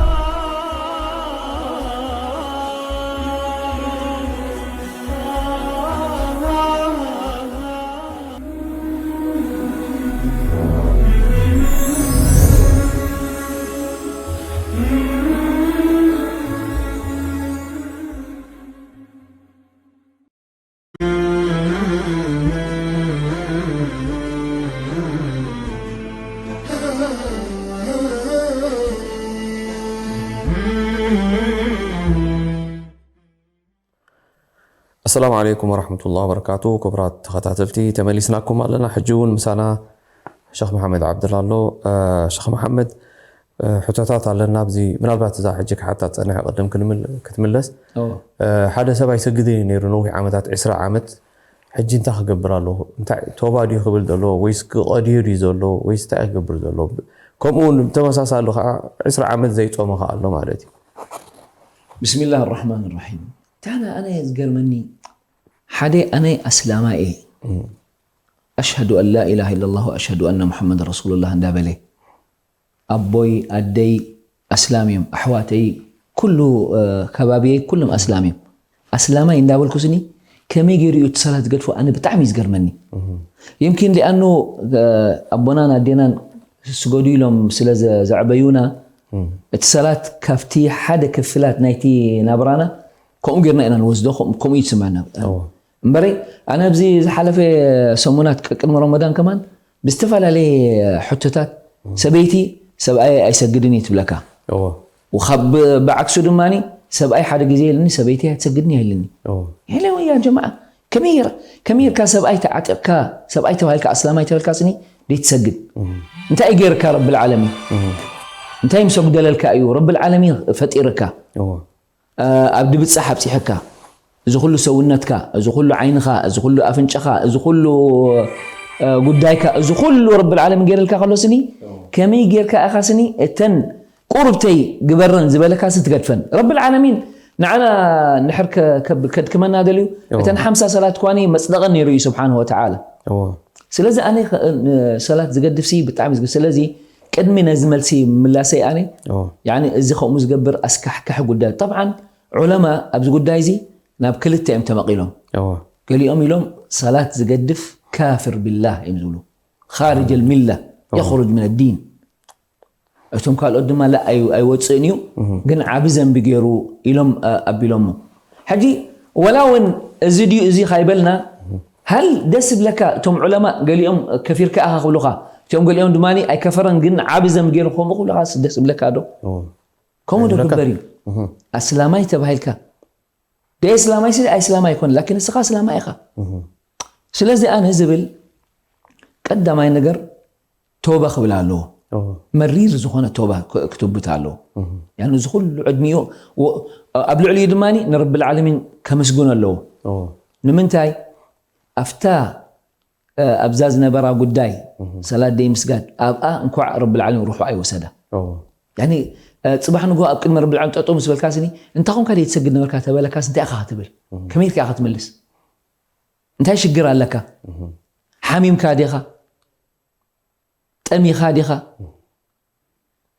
ኣሰላሙ ዓለይኩም ወረሕመቱላሂ ወበረካቱ። ክቡራት ተኸታተልቲ፣ ተመሊስናኩም ኣለና። ሕጂ እውን ምሳና ሸኽ መሓመድ ዓብደላ ኣሎ። እ፣ ሸኽ መሓመድ፣ እ፣ ሕቶታት ኣለና። ኣብዚ ምናልባት እዛ ሕጂ ክሓታ ዝጸንሐ ቅድም ክንምል-፣ ክትምለስ፣ እወ። እ፣ ሓደ ሰብ ኣይሰግድን እዩ ነይሩ ነዊሕ ዓመታት፣ ዕስራ ዓመት። ሕጂ እንታይ ክገብር ኣለኹ? እንታይ ቶባ ድዩ ክብል ዘሎ? ወይስ ክቐድዮ ድዩ ዘሎ? ወይስ እንታይ ክገብር ዘሎ? ከምኡ እውን ብተመሳሳሊ ከዓ ዕስራ ዓመት ዘይጾመ ከዓ ኣሎ ማለት እዩ። ብስሚላህ ራሕማን ራሒም። ታና ኣነ ዝገርመኒ ሓደ ኣነ ኣስላማይ እየ። ኣሽሀዱ ኣን ላ ኢላሃ ኢለላህ ወኣሽሀዱ ኣነ ሙሐመድ ረሱሉላህ እንዳበለ ኣቦይ ኣደይ ኣስላም እዮም፣ ኣሕዋተይ ኩሉ እ፣ ከባቢየይ ኩሎም ኣስላም እዮም። ኣስላማይ እንዳበልኩ ስኒ ከመይ ገይሩ እዩ እቲ ሰላት ዝገድፎ? ኣነ ብጣዕሚ እዩ ዝገርመኒ። የምኪን ሊኣኑ እ፣ ኣቦናን ኣዴናን ስገዱ ኢሎም ስለ ዘ- ዘዕበዩና እቲ ሰላት ካብቲ ሓደ ክፍላት ናይቲ ናብራና ከምኡ ጌርና ኢና ንወስዶ፣ ከም- ከምኡ እዩ ዝስምዐና። እምበረይ ኣነ ኣብዚ ዝሓለፈ ሰሙናት ቅድሚ ረመዳን ከማን ብዝተፈላለየ ሕቶታት ሰበይቲ ሰብኣይ ኣይሰግድን እዩ ትብለካ። እወ። ካብ ብዓክሱ ድማ ሰብኣይ ሓደ ግዜ ኢልኒ ሰበይቲ ኣይትሰግድን እያ ኢልኒ። እወ። ኢለ ያ ጀማዓ ከመይ ጌር- ከመይ ጌርካ ሰብኣይ ተዓጢቕካ ሰብኣይ ተባሂልካ ኣስላማይ ተባሂልካ ስኒ ደይትሰግድ እንታይ እዩ ጌርካ ረብል ዓለሚን እንታይ ምስ ኣጉደለልካ እዩ ረብል ዓለሚን ፈጢርካ እወ። ኣብ ድብጻሕ ኣብጺሐካ እዚ ኩሉ ሰውነትካ እዚ ኩሉ ዓይንኻ እዚ ኩሉ ኣፍንጫኻ እዚ ኩሉ እ፣ ጉዳይካ እዚ ኩሉ ረብል ዓለሚን ጌርልካ ከሎ ስኒ ከመይ ጌርካ ኢኻ ስኒ እተን ቁሩብተይ ግበረን ዝበለካ ሲ ትገድፈን ረብል ዓለሚን ንዓና ንሕር ከ- ከብ- ከድክመና ደልዩ እተን ሓምሳ ሰላት ኳኒ መጽደቐን ነይሩ እዩ ስብሓንሁ ወተዓላ እወ። ስለዚ ኣነ ከ- ን- ሰላት ዝገድፍ ሲ ብጣዕሚ ዝግ- ስለዚ ቅድሚ ነዚ መልሲ ምላሰይ ኣነ እወ። ያኒ እዚ ከምኡ ዝገብር ኣስካሕካሒ ጉዳይ ጠብዓን ዑለማ ኣብዚ ጉዳይ እዚ ናብ ክልተ እዮም ተመቒሎም እወ። ገሊኦም ኢሎም ሰላት ዝገድፍ ካፍር ቢላህ እዮም ዝብሉ ካርጅ ልሚላ የኽሩጅ ምን ዲን እቶም ካልኦት ድማ ላ ኣይ- ኣይወፅእን እዩ ግን ዓቢ ዘንቢ ገይሩ ኢሎም እ፣ ኣቢሎሞ ሕጂ ወላ እውን እዚ ድዩ እዚ ካይበልና ሃል ደስ ዝብለካ እቶም ዑለማ ገሊኦም ከፊርካ ኢኻ ክብሉኻ እቲኦም ገሊኦም ድማ ኣይከፈረን ግን ዓቢ ዘንቢ ገይሩ ከምኡ ክብሉኻ ደስ ዝብለካ ዶ ከምኡ ዶ ግበር እዩ ኣስላማይ ተባሂልካ ደይ እስላማይ ሲ ኣይስላማይ ኣይኮነ ላኪን እስኻ እስላማይ ኢኻ ስለዚ ኣነ ዝብል ቀዳማይ ነገር ቶባ ክብል ኣለዎ መሪር ዝኾነ ቶባ ክትብት ኣለዎ ያን እዚ ኩሉ ዕድሚኡ ኣብ ልዕሊኡ ድማ ንረብል ዓለሚን ከመስግኖ ኣለዎ ንምንታይ ኣብታ ኣብዛ ዝነበራ ጉዳይ ሰላት ደይ ምስጋድ ኣብኣ እንኳዕ ረብል ዓለሚን ሩሑ ኣይወሰዳ ጽባሕ ንጎ ኣብ ቅድሚ ረብል ዓለሚን ጠጠው ምስ በልካ ስኒ እንታይ ኮንካ ደይ ትሰግድ ነበርካ ተበለካ እንታይ ኢኻ ክትብል ከመይ ኢልካ ኢኻ ትምልስ እንታይ ሽግር ኣለካ ሓሚምካ ዲኻ ጠሚኻ ዲኻ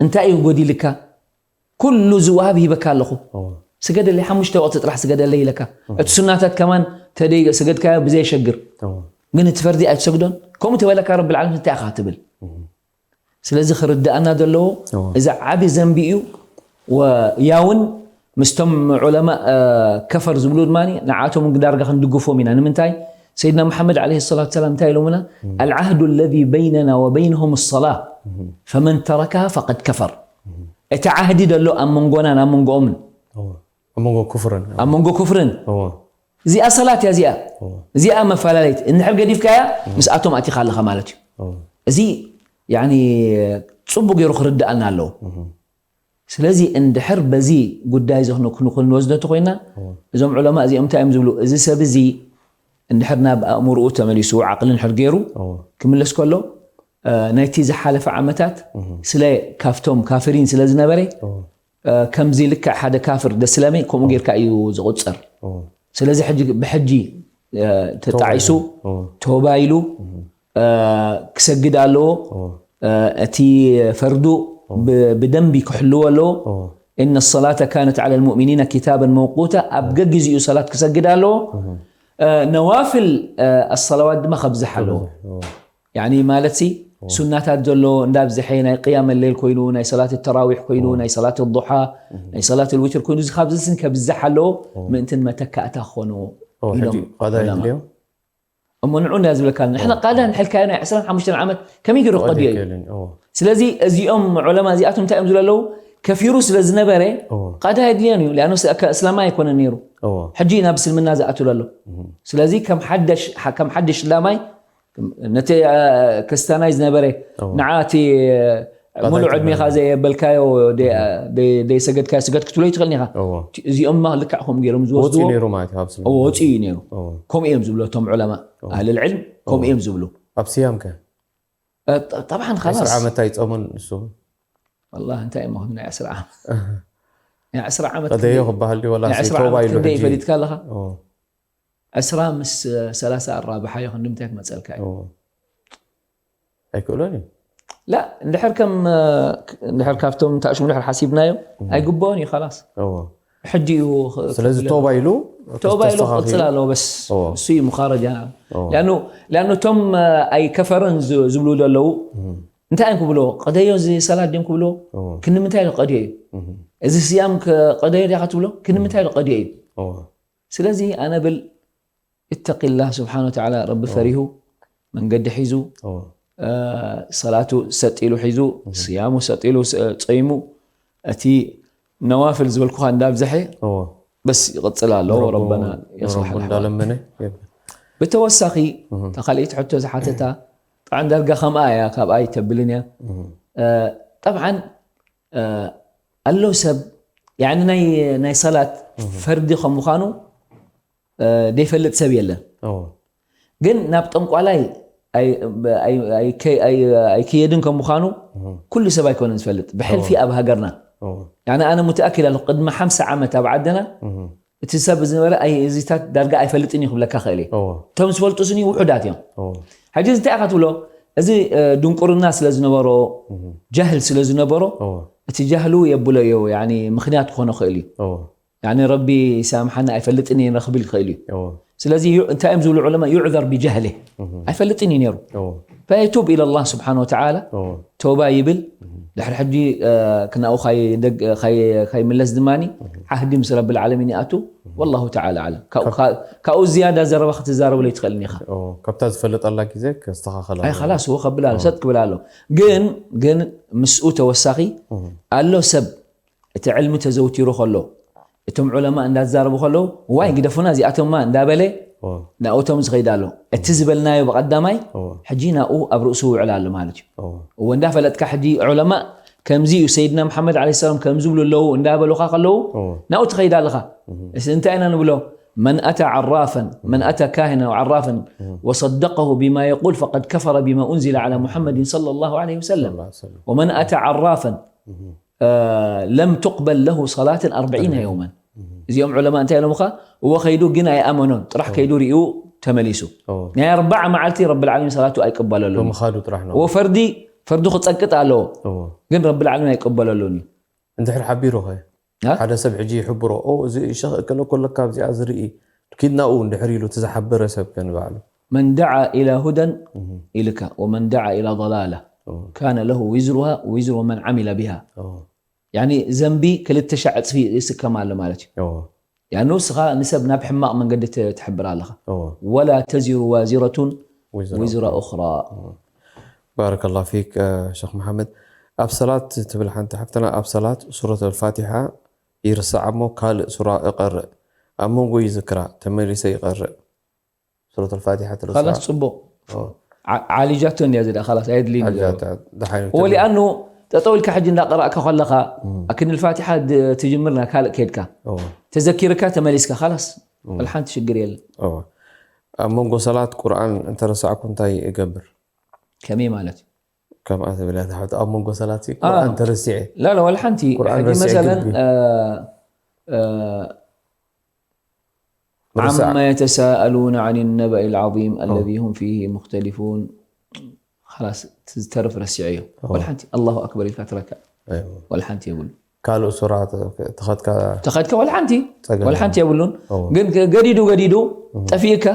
እንታይ እዩ ጎዲልካ ኩሉ ዝወሃብ ሂበካ ኣለኹ ስገደለይ ሓሙሽተ ወቅቲ ጥራሕ ስገደለይ ኢለካ እቲ ሱናታት ከማን ተደይ ስገድካዮ ብዘየሸግር ግን እቲ ፈርዲ ኣይትሰግዶን ከምኡ ተበለካ ረብል ዓለሚን እንታይ ኢኻ ትብል ስለዚ ክርድኣና ዘለዎ እዚ ዓቢ ዘንቢ እዩ ያውን ምስቶም ዑለማ ከፈር ዝብሉ ድማ ንዓቶም ዳርጋ ክንድግፎም ኢና ንምንታይ ሰይድና መሓመድ ለ ሰላት ሰላም እንታይ ኢሎምና العهد الذي بيننا وبينهم الصلاة فمن تركها فقد كفر እቲ ዓህዲ ደሎ ኣብ መንጎናን ኣብ መንጎኦምን ኣብ መንጎ ኩፍርን እዚኣ ሰላት እያ እዚኣ እዚኣ መፈላለይት እንድሕር ገዲፍካያ ምስኣቶም ኣቲኻ ኣለኻ ማለት እዩ እዚ ጽቡቅ ገይሩ ክርድኣና ኣለዎ ስለዚ እንድሕር በዚ ጉዳይ እዚ ክንወስዶ እንተኮይና እዞም ዑለማ እዚኦም እንታይ እዮም ዝብሉ እዚ ሰብ እዚ እንድሕር ናብ ኣእምርኡ ተመሊሱ ዓቅሊ እንድሕር ገይሩ ክምለስ ከሎ እ፣ ናይቲ ዝሓለፈ ዓመታት ስለ ካብቶም ካፍሪን ስለ ዝነበረ፣ እ፣ ከምዚ ልክዕ ሓደ ካፍር ደስለመ ከምኡ ጌርካ እዩ ዝቑጸር። ስለዚ ሕጂ ብሕጂ፣ እ፣ ተጣዒሱ፣ ተውባ ኢሉ፣ እ፣ ክሰግድ ኣለዎ። እ፣ እቲ ፈርዱ ብ-፣ ብደንቢ ክሕልዎ ኣለዎ። إن الصلاة كانت على المؤمنين كتابا موقوتا። ኣብ ገጊዚኡ ሰላት ክሰግድ ኣለዎ። እ፣ ነዋፍል፣ እ፣ ኣሰላዋት ድማ ከብዝሕ ኣለዎ። ያኒ ማለት ሲ ሱናታት ዘሎ እንዳብዝሐ፣ ናይ ቅያም ሌል ኮይኑ፣ ናይ ሰላት ተራዊሕ ኮይኑ፣ ናይ ሰላት ዱሓ፣ ናይ ሰላት ልዊትር ኮይኑ፣ እዚ ካብዚ ስን ከብዝሕ ኣለዎ። ምእንትን መተካእታ ክኾኑ ኢሎም ዑለማ። እሞ ንዑ እንዳ ዝብለካ ንሕና ቃዳ ንሕልካዮ ናይ ዕስራን ሓሙሽተን ዓመት ከመይ ገይሩ ክቐድዮ እዩ? ስለዚ እዚኦም ዑለማ እዚኣቶም እንታይ እዮም ዝብሉ ኣለዉ? ከፊሩ ስለ ዝነበረ ቃዳ የድልዮን እዩ። ሊኣኖ እስላማይ ኣይኮነን ነይሩ። ሕጂ ናብ እስልምና ዝኣትሉ ኣሎ። ስለዚ ከም ሓደሽ፣ ከም ሓድሽ እስላማይ ነቲ፣ እ፣ ክርስትያናይ ዝነበረ ንዓ እቲ፣ እ፣ ሙሉእ ዕድሜኻ ዘየበልካዮ፣ ደይ-፣ ደይ-፣ ደይሰገድካዮ ስገድ ክትብሎ ይትኽእል ኢኻ። እዚኦም ድማ ልክዕ ከምኡ ገይሮም ዝወስድዎ። ወፂኡ ነይሩ ማለት እዩ፣ ካብ እስልምና። እዎ፣ ወፂኡ እዩ ነይሩ። ከምኡ እዮም ዝብሉ እቶም ዑለማ፣ ኣህል ልዕልም ከምኡ እዮም ዝብሉ። ኣብ ስያም ከ? እ፣ ጥ-፣ ጠብዓን ዓስራ ኻላስ። ዓመት ኣይፀሙን ንሱ? ወላሂ እንታይ እሞ ናይ ዓስራ ዓመት። ናይ ዓስራ ዓመት ቀደዮ ክንደይ፣ ክበሃል ድዩ? ወላ ናይ ዓስራ ተውባ ዓመት ኢሉ ክንደይ ሕጂ? ፈሊጥካ ኣለኻ? እዎ። ዕስራ ምስ ሰላሳ ኣራብሓዮ ክንዲ ምንታይ ክመጸልካ እዩ? እዎ። ኣይክእሎን እዩ። ላ፣ እንድሕር ከም፣ እንድሕር ካብቶም ተኣሽሙ እንድሕር ሓሲብናዮ፣ እዎ። ኣይግብኦን እዩ፣ ኻላስ። እዎ። ሕጂ እዩ ኽ-፣ ስለዚ ክፍለ ተውባ ኢሉ ተውባ ኢሉ ክተስተኻኺሉ። ክቕጽል ኣለዎ፣ በስ። እዎ። እሱ እዩ ሙኻረጃ። እዎ። ሊኣኑ፣ ሊኣኑ እቶም ኣይከፈረን ዝ-፣ ዝብሉ ዘለዉ፣ እም። እንታይ እዮም ክብሎ? ቀደዮ እዚ ሰላት ድዮም ክብሎ? እዎ። ክንዲ ምንታይ ኢሉ ቀድዮ እዩ? እም። እዚ ስያም ከ-፣ ቀደዮ ዲኻ ትብሎ? ክንዲ ምንታይ ኢሉ ቀድዮ እዩ? እዎ። ስለዚ ኣነ ብል፣ እተቂላህ ስብሓነ ወተዓላ፣ ረቢ ፈሪሁ፣ መንገዲ ሒዙ፣ እዎ። እ፣ ሰላቱ ሰጥ ኢሉ ሒዙ፣ እህ። ስያሙ ሰጥ ኢሉ ስ-፣ ጸይሙ፣ እቲ ነዋፍል ዝበልኩኻ እንዳብዝሐ፣ እዎ። በስ ይቕጽል ኣሎ። ንረቡ፣ ረበና ንረቡ የስልሕ ኣልኣሕዋል። እንዳለመነ የብል። ብተወሳኺ፣ እህ። እታ ካልኣይቲ ሕቶ ዝሓተታ፣ ጥዓን ዳርጋ ከምኣ እያ፣ ካብኣ ኣይተብልን እያ። እህ። እ፣ ጠብዓን፣ እ፣ ኣሎ ሰብ፣ ያኒ ናይ፣ ናይ ሰላት እህ። ፈርዲ ከም ምዃኑ፣ እ፣ ዘይፈልጥ ሰብ የለን። እዎ። ግን ናብ ጠንቋላይ ኣይ-፣ ኣይ-፣ ኣይ-፣ ኣይ-፣ ኣይክየድን ከም ምዃኑ እህ። ኩሉ ሰብ ኣይኮነን ዝፈልጥ። ብሕልፊ እዎ። ኣብ ሃገርና። እዎ። ያኒ ኣነ ሙተኣኪድ ኣለኹ፣ ቅድሚ ሓምሳ ዓመት ኣብ ዓድና እህ። እቲ ሰብ ዝነበረ ኣይ-፣ እዚታት ዳርጋ ኣይፈልጥን እዩ ክብለካ ክእል እየ። እዎ። እቶም ዝፈልጡ ስኒ ውሑዳት እዮም። እዎ። ሕጂ እዚ እንታይ ኢኻ ትብሎ? እዚ፣ እ፣ ድንቁርና ስለ ዝነበሮ፣ እህ። ጃህል ስለ ዝነበሮ፣ እዎ። እቲ ጃህሉ የብሎ እዩ፣ ያኒ ምኽንያት ክኾኖ ክእል እዩ። እዎ። ያኒ ረቢ ይሳምሓና ኣይፈልጥን እየ ክብል ይኽእል እዩ። እዎ። ስለዚ ዩ-፣ እንታይ እዮም ዝብሉ ዑለማ? ዩዕዘር ቢጃህሊ። እህ። ኣይፈልጥን እዩ ነይሩ። እዎ። ፈየቱብ ኢለላህ ስብሓነ ወተዓላ፣ እዎ። ተውባ ይብል። እህ። ድሕሪ ሕጂ፣ እ፣ ክናኡ ካይ-፣ ደግ-፣ ካይ-፣ ካይምለስ ድማኒ እህ። ዓህዲ ምስ ረብል ዓለሚን ይኣቱ። እህ። ወላሁ ተዓላ ኣዕለም። ካብኡ፣ ካብ ካ-፣ ካብኡ ዝያዳ ዘረባ ክትዛረበሉ ኣይትኽእልን ኢኻ። እዎ። ካብታ ዝፈልጠላ ግዜ ከስተኻኸላ ኣይ፣ ኣለዎ። ኸላስ፣ እዎ ከብል ኣሎ፣ እዎ። ሰጥ ክብል ኣሎ። ግን፣ ግን ምስኡ ተወሳኺ እህ። ኣሎ ሰብ እቲ ዕልሚ ተዘውቲሩ ከሎ፣ እቶም ዑለማ እንዳዛረቡ ከለዉ፣ "ዋይ፣ ግደፉና እዚኣቶምማ" እንዳበለ፣ ኦ። ናብቶም ዝኸይድ ኣሎ። እቲ ዝበልናዮ ብቐዳማይ፣ ኦ። ሕጂ ናብኡ ኣብ ርእሱ ውዕል ኣሎ ማለት እዩ። ኦ። እወ፣ እንዳፈለጥካ ሕጂ ዑለማ ከምዚ እዩ፣ ሰይድና መሓመድ ዓለይሂ ሰላም ከምዚ ይብሉ ኣለዉ እንዳበሉኻ ከለዉ፣ ኦ። ናብኡ ትኸይድ ኣለኻ። እህ። እስ እንታይ ኢና ንብሎ? "መን ኣታ ዓራፈን፣ መን ኣታ ካህን ኣው ዓራፈን እህ። ወሰደቀሁ ቢማ የቁል ፈቀድ ከፈረ ቢማ ኡንዚለ ዓላ ሙሐመድን ሰለላሁ ዓለይሂ ወሰለም። ሰለላሁ ዓለይሂ ወሰለም። ወመን ኣታ ዓራፈን እህ። ለም ቱቅበል ለሁ ሰላትን ኣርበዒነ የውመን። እዚኦም ዑለማ እንታይ ኢሎምኻ? እወ ኸይዱ ግን ኣይኣመኖን። ጥራሕ ከይዱ ሪኡ ተመሊሱ። ናይ ኣርባዓ መዓልቲ ረብል ዓለሚን ሰላቱ ኣይቅበለሉን። ብምኻዱ ጥራሕ ነው። እወ ፈርዲ፣ ፈርዱ ክጸቅጥ ኣለዎ። እወ። ግን ረብል ዓለሚን ኣይቅበለሉን እዩ። እንድሕር ሓቢሩ ኸ? እ? ሓደ ሰብ ሕጂ ይሕብሮ፣ "ኦ፣ እዚ ሸኽ እከለ እኮ ኣለካ ኣብዚኣ ዝርኢ፣ ኪድ ናብኡ" እንድሕር ኢሉ እቲ ዝሓበረ ሰብ ከ ንባዕሉ? መን ደዓ ኢላ ሁደን እህ። ኢልካ፣ ወመን ደዓ ኢላ ضላላ እህ። ካነ ለሁ ዊዝሩሃ ወዊዝሩ መን ዓሚለ ቢሃ። እህ። ያኒ ዘንቢ ክልተ ሻዕ ዕጽፊ ይስከም ኣሎ ማለት እዩ። እህ። ያኑ ንስኻ ንሰብ ናብ ሕማቕ መንገዲ ት-፣ ትሕብር ኣለኻ። እህ። ወላ ተዚሩ ዋዚረቱን ዊዝራ ዊዝራ ኡኽራ። እህ። ባረከላሁ ፊክ፣ እ፣ ሸኽ መሓመድ። ኣብ ሰላት ትብል ሓንቲ ሓፍትና፣ ኣብ ሰላት ሱረት ኣልፋቲሓ ይርስዓ እሞ ካልእ ሱራ እቐርእ። ኣብ መንጎ ይዝክራ፣ ተመሊሰ ይቐርእ። ሱረት ኣልፋቲሓ ትርስዓ። ኻላስ፣ ጽቡቕ። ኦ። ዓ-፣ ዓሊጃቶ እንድያ፣ እዚ ደኣ ኻላስ፣ ኣየድልይን እዩ። ዓሊጃታ፣ ደሓን እዩ። ወሊኣኑ፣ ጠጠው ኢልካ ሕጂ እንዳቐራእካ ከለኻ፣ እም። ኣክን ኣልፋቲሓ ድ-፣ ትጅምር፣ ናብ ካልእ ከድካ። ኦ። ተዘኪርካ ተመሊስካ፣ ኻላስ፣ እም። ወላ ሓንቲ ሽግር የለን። ኦ። ኣብ መንጎ ሰላት ቁርኣን እንተረሳዕኩ እንታይ እገብር? ከመይ ማለት እዩ? ከምኣ ትብል እያ ትሓት ኣብ መንጎ ሰላት ቁርኣን ተረሲዐ لا لا ولا حنتي قرآن حجي رسي مثلا قلبي. آه آه مرسع. عما يتساءلون عن النبأ العظيم الذي هم فيه مختلفون خلاص تزترف رسيعيه ولا حنتي الله أكبر الكاتركع أيوة. ولا حنتي يقول ካልእ ሱራ ተኸትካ ተኸድካ ወላ ሓንቲ ጸገም ወላ ሓንቲ የብሉን እዎ። ግን ገዲዱ ገዲዱ ጠፊእካ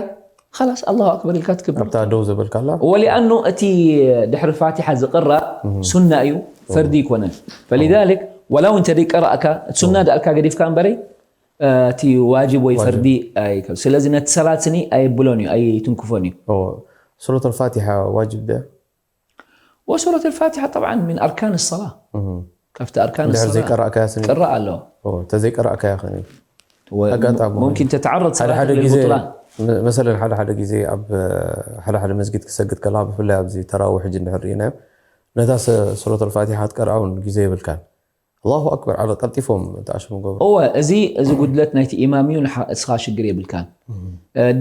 خلاص الله أكبر ኢልካ ትክብር ኣብታ ደው ዘበልካላ ولأنه እቲ ድሕሪ ፋቲሓ ዝቕራእ ሱና እዩ ፈርዲ ይኮነን فلذلك ولو እንተ ደይቀራእካ እቲ ሱና ደኣልካ ገዲፍካ እምበረይ እቲ ዋጅብ ወይ ፈርዲ ኣይከብ ስለዚ ነቲ ሰላት ስኒ ኣይብሎን እዩ ኣይትንክፎን እዩ እዎ። ሱረት الفاتحة واجب ده وسورة الفاتحة طبعا من أركان الصلاة ካብቲ أركان እንድሕር الصلاة ዘይቀራእካያ ስኒ ቅራእ ኣለዎ እዎ፣ ተዘይቀራእካያ ከኒ ኣጋጣሚ ممكن تتعرض ሓደ ሓደ صلاتك ግዜ للبطلان መሰለን ሓደ ሓደ ግዜ ኣብ ሓደ ሓደ መስጊድ ክሰግድ ከለካ ብፍላይ ኣብዚ ተራዊ ሕጂ እንድሕር ርኢናዮም ነታ ሱረት الفاتحة ክትቀርኣ እውን ግዜ የብልካን الله أكبر على ቀልጢፎም ተኣሽሙ ገብሩ እወ እዚ እዚ ጉድለት ናይቲ ኢማም እዩ ንሓ- እስኻ ሽግር የብልካን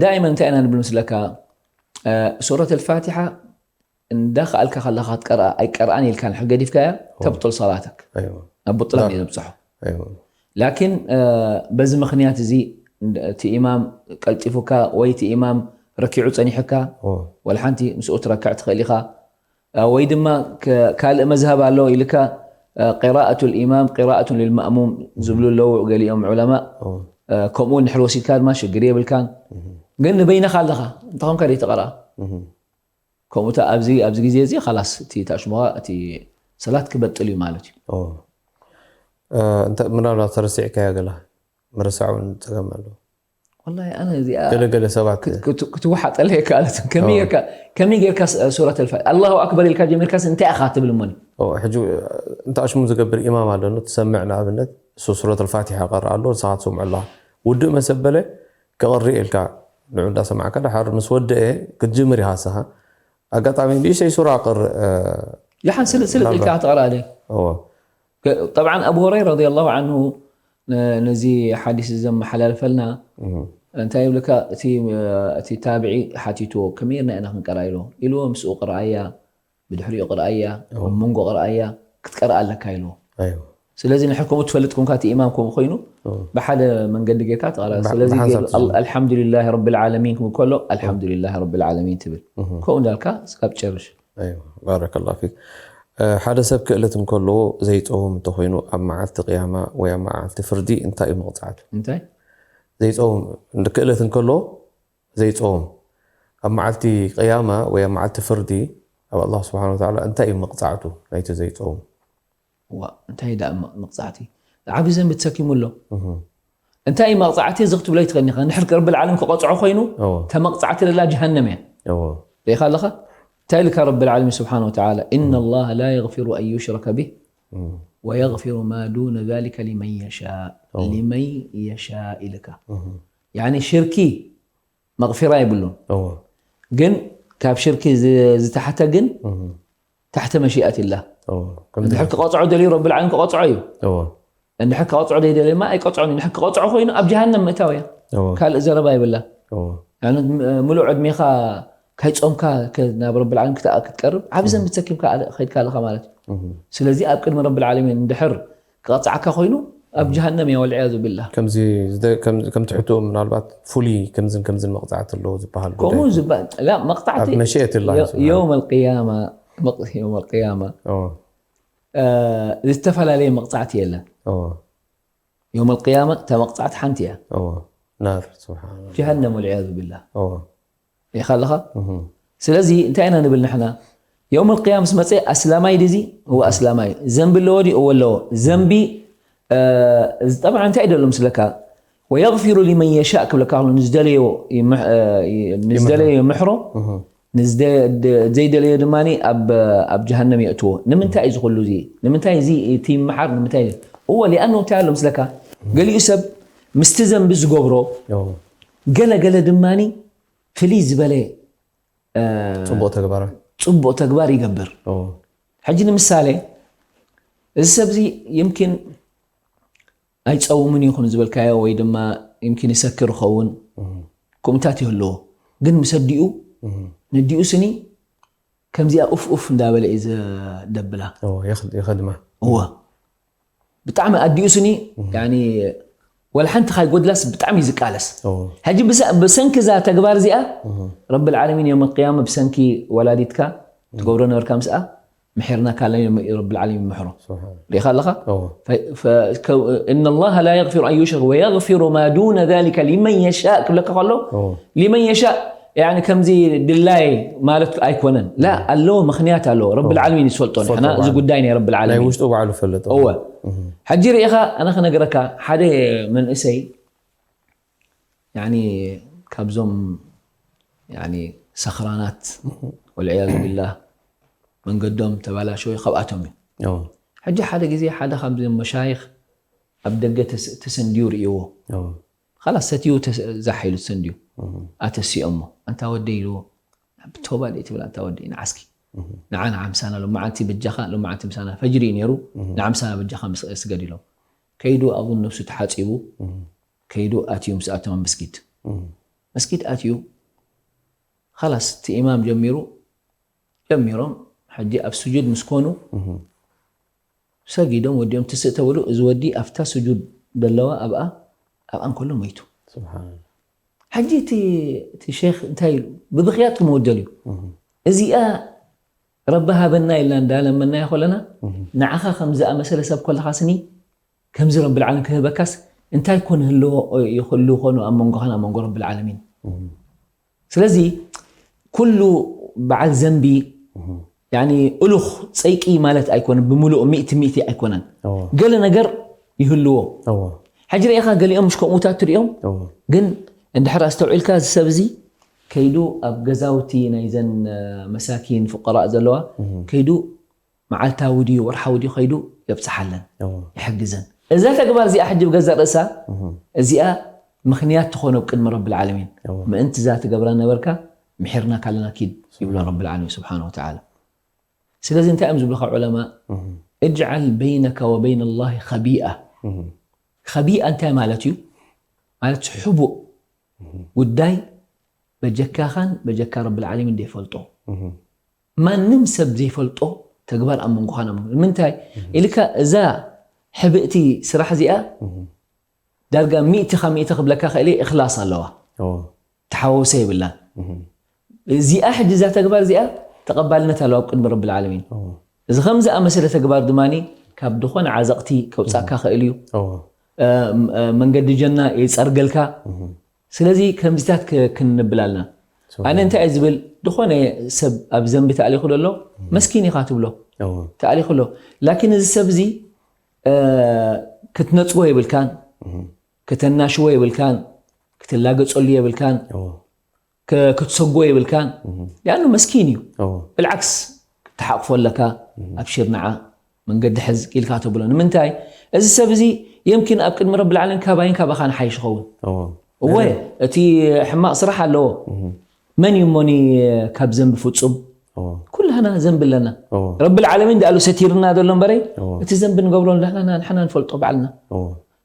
دائما እንታይ ኢና ንብል ምስለካ ሱረት الفاتحة እንዳኸኣልካ ከለካ ክትቀርኣ ኣይቀርኣን ኢልካ ንድሕር ገዲፍካያ ተብጥል صلاتك أيوة ናብ ብጥላን እዩ ዘብፅሖ أيوة ላኪን በዚ ምኽንያት እዚ እቲ ኢማም ቀልጢፉካ ወይ እቲ ኢማም ረኪዑ ፀኒሑካ أوه. ወላ ሓንቲ ምስኡ ትረክዕ ትኽእል ኢኻ ወይ ድማ ካልእ መዝሃብ ኣሎ ኢልካ قراءة الإمام قراءة للمأموم ዝብሉ ኣለዉ ገሊኦም ዑለማ ከምኡ ንድሕር ወሲድካ ድማ ሽግር የብልካን ግን ንበይነኻ ኣለኻ እንተኾንካ ደይ ተቐርኣ ከምኡ ኣብዚ ኣብዚ ግዜ እዚ ላስ እቲ ታሽሞኻ እቲ ሰላት ክበጥል እዩ ማለት እዩ እንተ ምናልባት ተረሲዕካያ ገላ ምርሳዕ እውን ፀገም ኣሎ ወላሂ ኣነ እዚኣ ገለገለ ሰባት ክትወሓጠለ የከኣለትን ከመይ ጌርካ ሱረት ልፋ ኣላሁ ኣክበር ኢልካ ጀሚርካስ እንታይ ኢኻ ትብል እሞኒ ሕጂ እንተ ኣሽሙ ዝገብር ኢማም ኣሎ ትሰምዕ ንኣብነት እሱ ሱረት ልፋቲሓ ቀር ኣሎ ንስኻ ትሰምዖ ኣለኻ ውድእ መሰበለ ክቕሪ ኢልካ ንዑ እንዳሰማዕካ ድሓር ምስ ወደአ ክትጅምር ኢኻ ንስኻ ኣጋጣሚ ንእሽተይ ሱራ ቅር ይሓን ስልጥ ስልጥ ኢልካ ትቕራ እዎ طبعا أبو هريرة رضي الله عنه ነዚ ሓዲስ ዘመሓላልፈልና እንታይ ይብልካ እቲ ታብዒ ሓቲትዎ ከመይ ርና ኢና ክንቀራ ኢሎ ኢልዎ ምስኡ ቅርኣያ ብድሕሪኡ ቅርኣያ ኣብ መንጎ ቅርኣያ ክትቀርኣ ኣለካ ኢልዎ ስለዚ ንሕር ከምኡ ትፈልጥ ኮንካ እቲ ኢማም ከምኡ ኮይኑ ብሓደ መንገዲ ጌርካ ትቐራ ስለዚ ኣልሓምዱሊላህ ረቢ ልዓለሚን ክብል ከሎ ኣልሓምዱሊላህ ረቢ ልዓለሚን ትብል ከምኡ እንዳልካ ስካብ ጨርሽ ባረከላ ፊክ ሓደ ሰብ ክእለት እንከለዎ ዘይፀውም እንተኮይኑ ኣብ መዓልቲ ቅያማ ወይ ኣብ መዓልቲ ፍርዲ እንታይ እዩ መቕፃዕቱ እንታይ ዘይፀውም ክእለት እንከለዎ ዘይፀውም ኣብ መዓልቲ ቅያማ ወይ ኣብ መዓልቲ ፍርዲ ኣብ ኣላ ስብሓን ወተዓላ እንታይ እዩ መቕፃዕቱ ናይቲ ዘይፀውም ዋ እንታይ ደኣ መቕፃዕቲ ዓብዪ ዘንቢ ተሰኪሙ ኣሎ እንታይ እዩ መቕፃዕቲ እዚ ክትብሎ ይትኽእልኒ ኢኻ ንድሕር ረቢ ልዓለም ክቐፅዖ ኮይኑ ተመቕፃዕቲ ለላ ጀሃነም እያ ሪኢኻ ኣለኻ እንታይ ኢልካ ረቢ ልዓለሚን ስብሓን ወተዓላ إن الله لا يغفر أن يشرك به ويغفر ما دون ذلك لمن يشاء لمن يشاء ኢልካ ያኒ ሽርኪ መቕፊራ የብሉን ግን ካብ ሽርኪ ዝተሓተ ግን ታሕተ መሽኣት ኢላ እንድሕር ክቐፅዖ ደልዩ ረቢ ልዓለም ክቐፅዖ እዩ እንድሕር ክቐፅዖ ደይደልየ ድማ ኣይቀፅዖን እዩ እንድሕር ክቐፅዖ ኮይኑ ኣብ ጀሃነም ምእታው እያ ካልእ ዘረባ ይብላ ምሉእ ዕድሜኻ ካይፆምካ ናብ ረቢ ልዓለም ክትቀርብ ዓብ ዘንቢ ተሰኪምካ ከይድካ ኣለኻ ማለት እዩ ስለዚ ኣብ ቅድሚ ረቢ ልዓለሚን እንድሕር ክቐፅዓካ ኮይኑ ኣብ ጀሃነም እያ ወልዕያዙ ብላ ከምዚ ከም ትሕትኡ ምናልባት ፍሉይ ከምዝን ከምዝን መቕፃዕቲ ኣለዎ ዝበሃል ከምኡ ዝበሃል ላ መቕፃዕቲ መሽየት ላ የውም ልቅያማ የውም ልቅያማ ዝተፈላለየ መቕፃዕቲ የለን የውም ልቅያማ እታ መቕፃዕቲ ሓንቲ እያ ናር ስብሓን ጀሃነም ወልዕያዙ ብላ ሪኢኻ ኣለኻ ስለዚ እንታይ ኢና ንብል ንሕና የውም ልቅያም ምስ መፀ ኣስላማይ ድዚ እወ ኣስላማይ ዘንቢ ኣለዎ ድዩ እወ ኣለዎ ዘንቢ ጠብዓ እንታይ ደሎ ምስለካ ወየغፊሩ ሊመን የሻእ ክብለካ ከሎ ንዝደለዮ ይምሕ- እ፣ ንዝደለዮ ይምሕሮ ንዝደ- ድ- ዘይደለዮ ድማ ኣብ ኣብ ጀሃነም የእትዎ ንምንታይ እዩ ዝኽሉ እዚ ንምንታይ እዚ እቲ ይምሓር ንምንታይ እዩ? እወ ሊኣኑ እንታይ ኣሎ ምስለካ ገሊኡ ሰብ ምስቲ ዘንቢ ዝገብሮ ገለ ገለ ድማ ፍልይ ዝበለ ፅቡቅ ተግባራ ፅቡቅ ተግባር ይገብር ሕጂ ንምሳሌ እዚ ሰብ እዚ ይምኪን ኣይፀውምን ይኹን ዝበልካዮ ወይ ድማ ይምኪን ይሰክር ይኸውን ከምኡታት ይህልዎ ግን ምስ ኣዲኡ ነዲኡ ስኒ ከምዚኣ ኡፍ ኡፍ እንዳበለ እዩ ዘደብላ። ይኸድማ። እወ፣ ብጣዕሚ ኣዲኡስኒ። ያኒ ወላ ሓንቲ ካይጎድላስ ብጣዕሚ እዩ ዝቃለስ። ሕጂ ብሰንኪ እዛ ተግባር እዚኣ ረብል ዓለሚን የውም ቅያማ ብሰንኪ ወላዲትካ ትገብሮ ነበርካ ምስኣ ምሒርና ካለ ረብል ዓለሚን ይምሕሮ። ሪኢኻ ኣለኻ። إن الله لا يغفر أن يشرك ويغفر ما دون ذلك لمن يشاء ክብለካ ከሎ لمن يشاء ከምዚ ድላይ ማለት ኣይኮነን። ላ ኣለዎ፣ ምኽንያት ኣለዎ። ረብል ዓለሚን ዝፈልጦ ንሕና እዚ ጉዳይ ናይ ረብል ዓለሚን ውሽጡ ባዕሉ ፈልጦ። እወ። ሕጂ ርኢኻ ኣነ ክነግረካ ሓደ መንእሰይ ያኒ ካብዞም ያኒ ሰኽራናት ወልዕያዙ ቢላህ መንገዶም ተባላሸወ ካብኣቶም እዩ። ሕጂ ሓደ ግዜ ሓደ ካብዞም መሻይኽ ኣብ ደገ ተሰንድዩ ርእይዎ። ካላስ ሰትዩ ዛሕ ኢሉ ተሰንድዩ ኣተሲኦሞ። ኣንታ ወደይ ኢልዎ፣ ብቶባ ደይ ትብል ኣንታ ወደይ ንዓስኪ ንዓ ንዓ ምሳና ሎማዓንቲ በጃኻ ሎማዓንቲ ምሳና ፈጅሪ እዩ ነይሩ። ንዓ ምሳና በጃኻ ስገድ ኢሎም ከይዱ ኣብኡ ነብሱ ተሓፂቡ ከይዱ ኣትዩ ምስ ኣቶም ኣብ መስጊድ መስጊድ ኣትዩ ኻላስ እቲ ኢማም ጀሚሩ ጀሚሮም ሕጂ ኣብ ስጁድ ምስ ኮኑ ሰጊዶም ወዲኦም ትስእ ተብሉ እዚ ወዲ ኣብታ ስጁድ ዘለዋ ኣብኣ ኣብኣ እንከሎ ሞይቱ። ሕጂ እቲ ሸይኽ እንታይ ኢሉ ብብኽያት ክመውደል እዩ። እዚኣ ረቢ ሃበና ኢልና እንዳለመናዮ ከለና ንዓኻ ከም ዝኣመሰለ ሰብ ከለኻ ስኒ ከምዚ ረብል ዓለም ክህበካስ እንታይ ኮን ህልዎ ይኽሉ ኮኑ ኣብ መንጎኻን ኣብ መንጎ ረብል ዓለሚን። ስለዚ ኩሉ በዓል ዘንቢ ያኒ እሉኽ ፀይቂ ማለት ኣይኮነን፣ ብምሉእ ሚእቲ ሚእቲ ኣይኮነን። ገለ ነገር ይህልዎ። ሕጂ ርኢኻ ገሊኦም ምሽ ከምኡታት ትሪኦም ግን እንድሕር ኣስተውዒልካ እዚ ሰብ እዚ ከይዱ ኣብ ገዛውቲ ናይዘን መሳኪን ፍቀራእ ዘለዋ ከይዱ መዓልታዊ ድዩ ወርሓዊ ድዩ ከይዱ የብፅሓለን ይሕግዘን። እዛ ተግባር እዚኣ ሕጂ ብገዛ ርእሳ እዚኣ ምኽንያት ትኾኖ ኣብ ቅድሚ ረብል ዓለሚን ምእንቲ እዛ ትገብራ ነበርካ ምሒርናካ ኣለና ኪድ ይብሎ ረብል ዓለሚን ስብሓን ወተዓላ። ስለዚ እንታይ እዮም ዝብሉካ ዑለማ እጅዓል በይነካ ወበይን ላሂ ኸቢኣ። ኸቢኣ እንታይ ማለት እዩ? ማለት ሕቡእ ጉዳይ በጀካኻን በጀካ ረብል ዓለሚን ዘይፈልጦ ማንም ሰብ ዘይፈልጦ ተግባር ኣብ መንጎኻን ኣብ መንጎ ንምንታይ ኢልካ እዛ ሕብእቲ ስራሕ እዚኣ ዳርጋ ሚእቲ ካብ ሚእቲ ክብለካ ክእል እየ እኽላስ ኣለዋ ተሓወውሰ የብላን። እዚኣ ሕጂ እዛ ተግባር እዚኣ ተቐባልነት ኣለዋ ኣብ ቅድሚ ረብል ዓለሚን። እዚ ከም ዝኣመሰለ ተግባር ድማ ካብ ዝኾነ ዓዘቕቲ ከውፃእካ ክእል እዩ። መንገዲ ጀና ይፀርገልካ። ስለዚ ከምዚታት ክንብል ኣለና። ኣነ እንታይ እየ ዝብል ዝኾነ ሰብ ኣብ ዘንቢ ተኣሊኹ ዘሎ መስኪን ኢኻ ትብሎ ተኣሊኹ ኣሎ። ላኪን እዚ ሰብ እዚ ክትነፅጎ የብልካን፣ ከተናሽዎ የብልካን፣ ክትላገፀሉ የብልካን፣ ክትሰጎ የብልካን። ሊኣኑ መስኪን እዩ። ብልዓክስ ክትሓቕፎ ኣለካ፣ ኣብሽር ንዓ መንገዲ ሕዝ ኢልካ ተብሎ። ንምንታይ እዚ ሰብ እዚ የምኪን ኣብ ቅድሚ ረብል ዓለሚን ካባይን ካባኻን ሓይሽ ይኸውን። እወ እቲ ሕማቕ ስራሕ ኣለዎ። መን እዩ እሞኒ ካብ ዘንቢ ፍጹም? ኩላህና ዘንቢ ኣለና። ረብል ዓለሚን ዳኣሉ ሰቲርና ዘሎ እምበረይ እቲ ዘንቢ ንገብሮ ንሕና ንፈልጦ ባዕልና።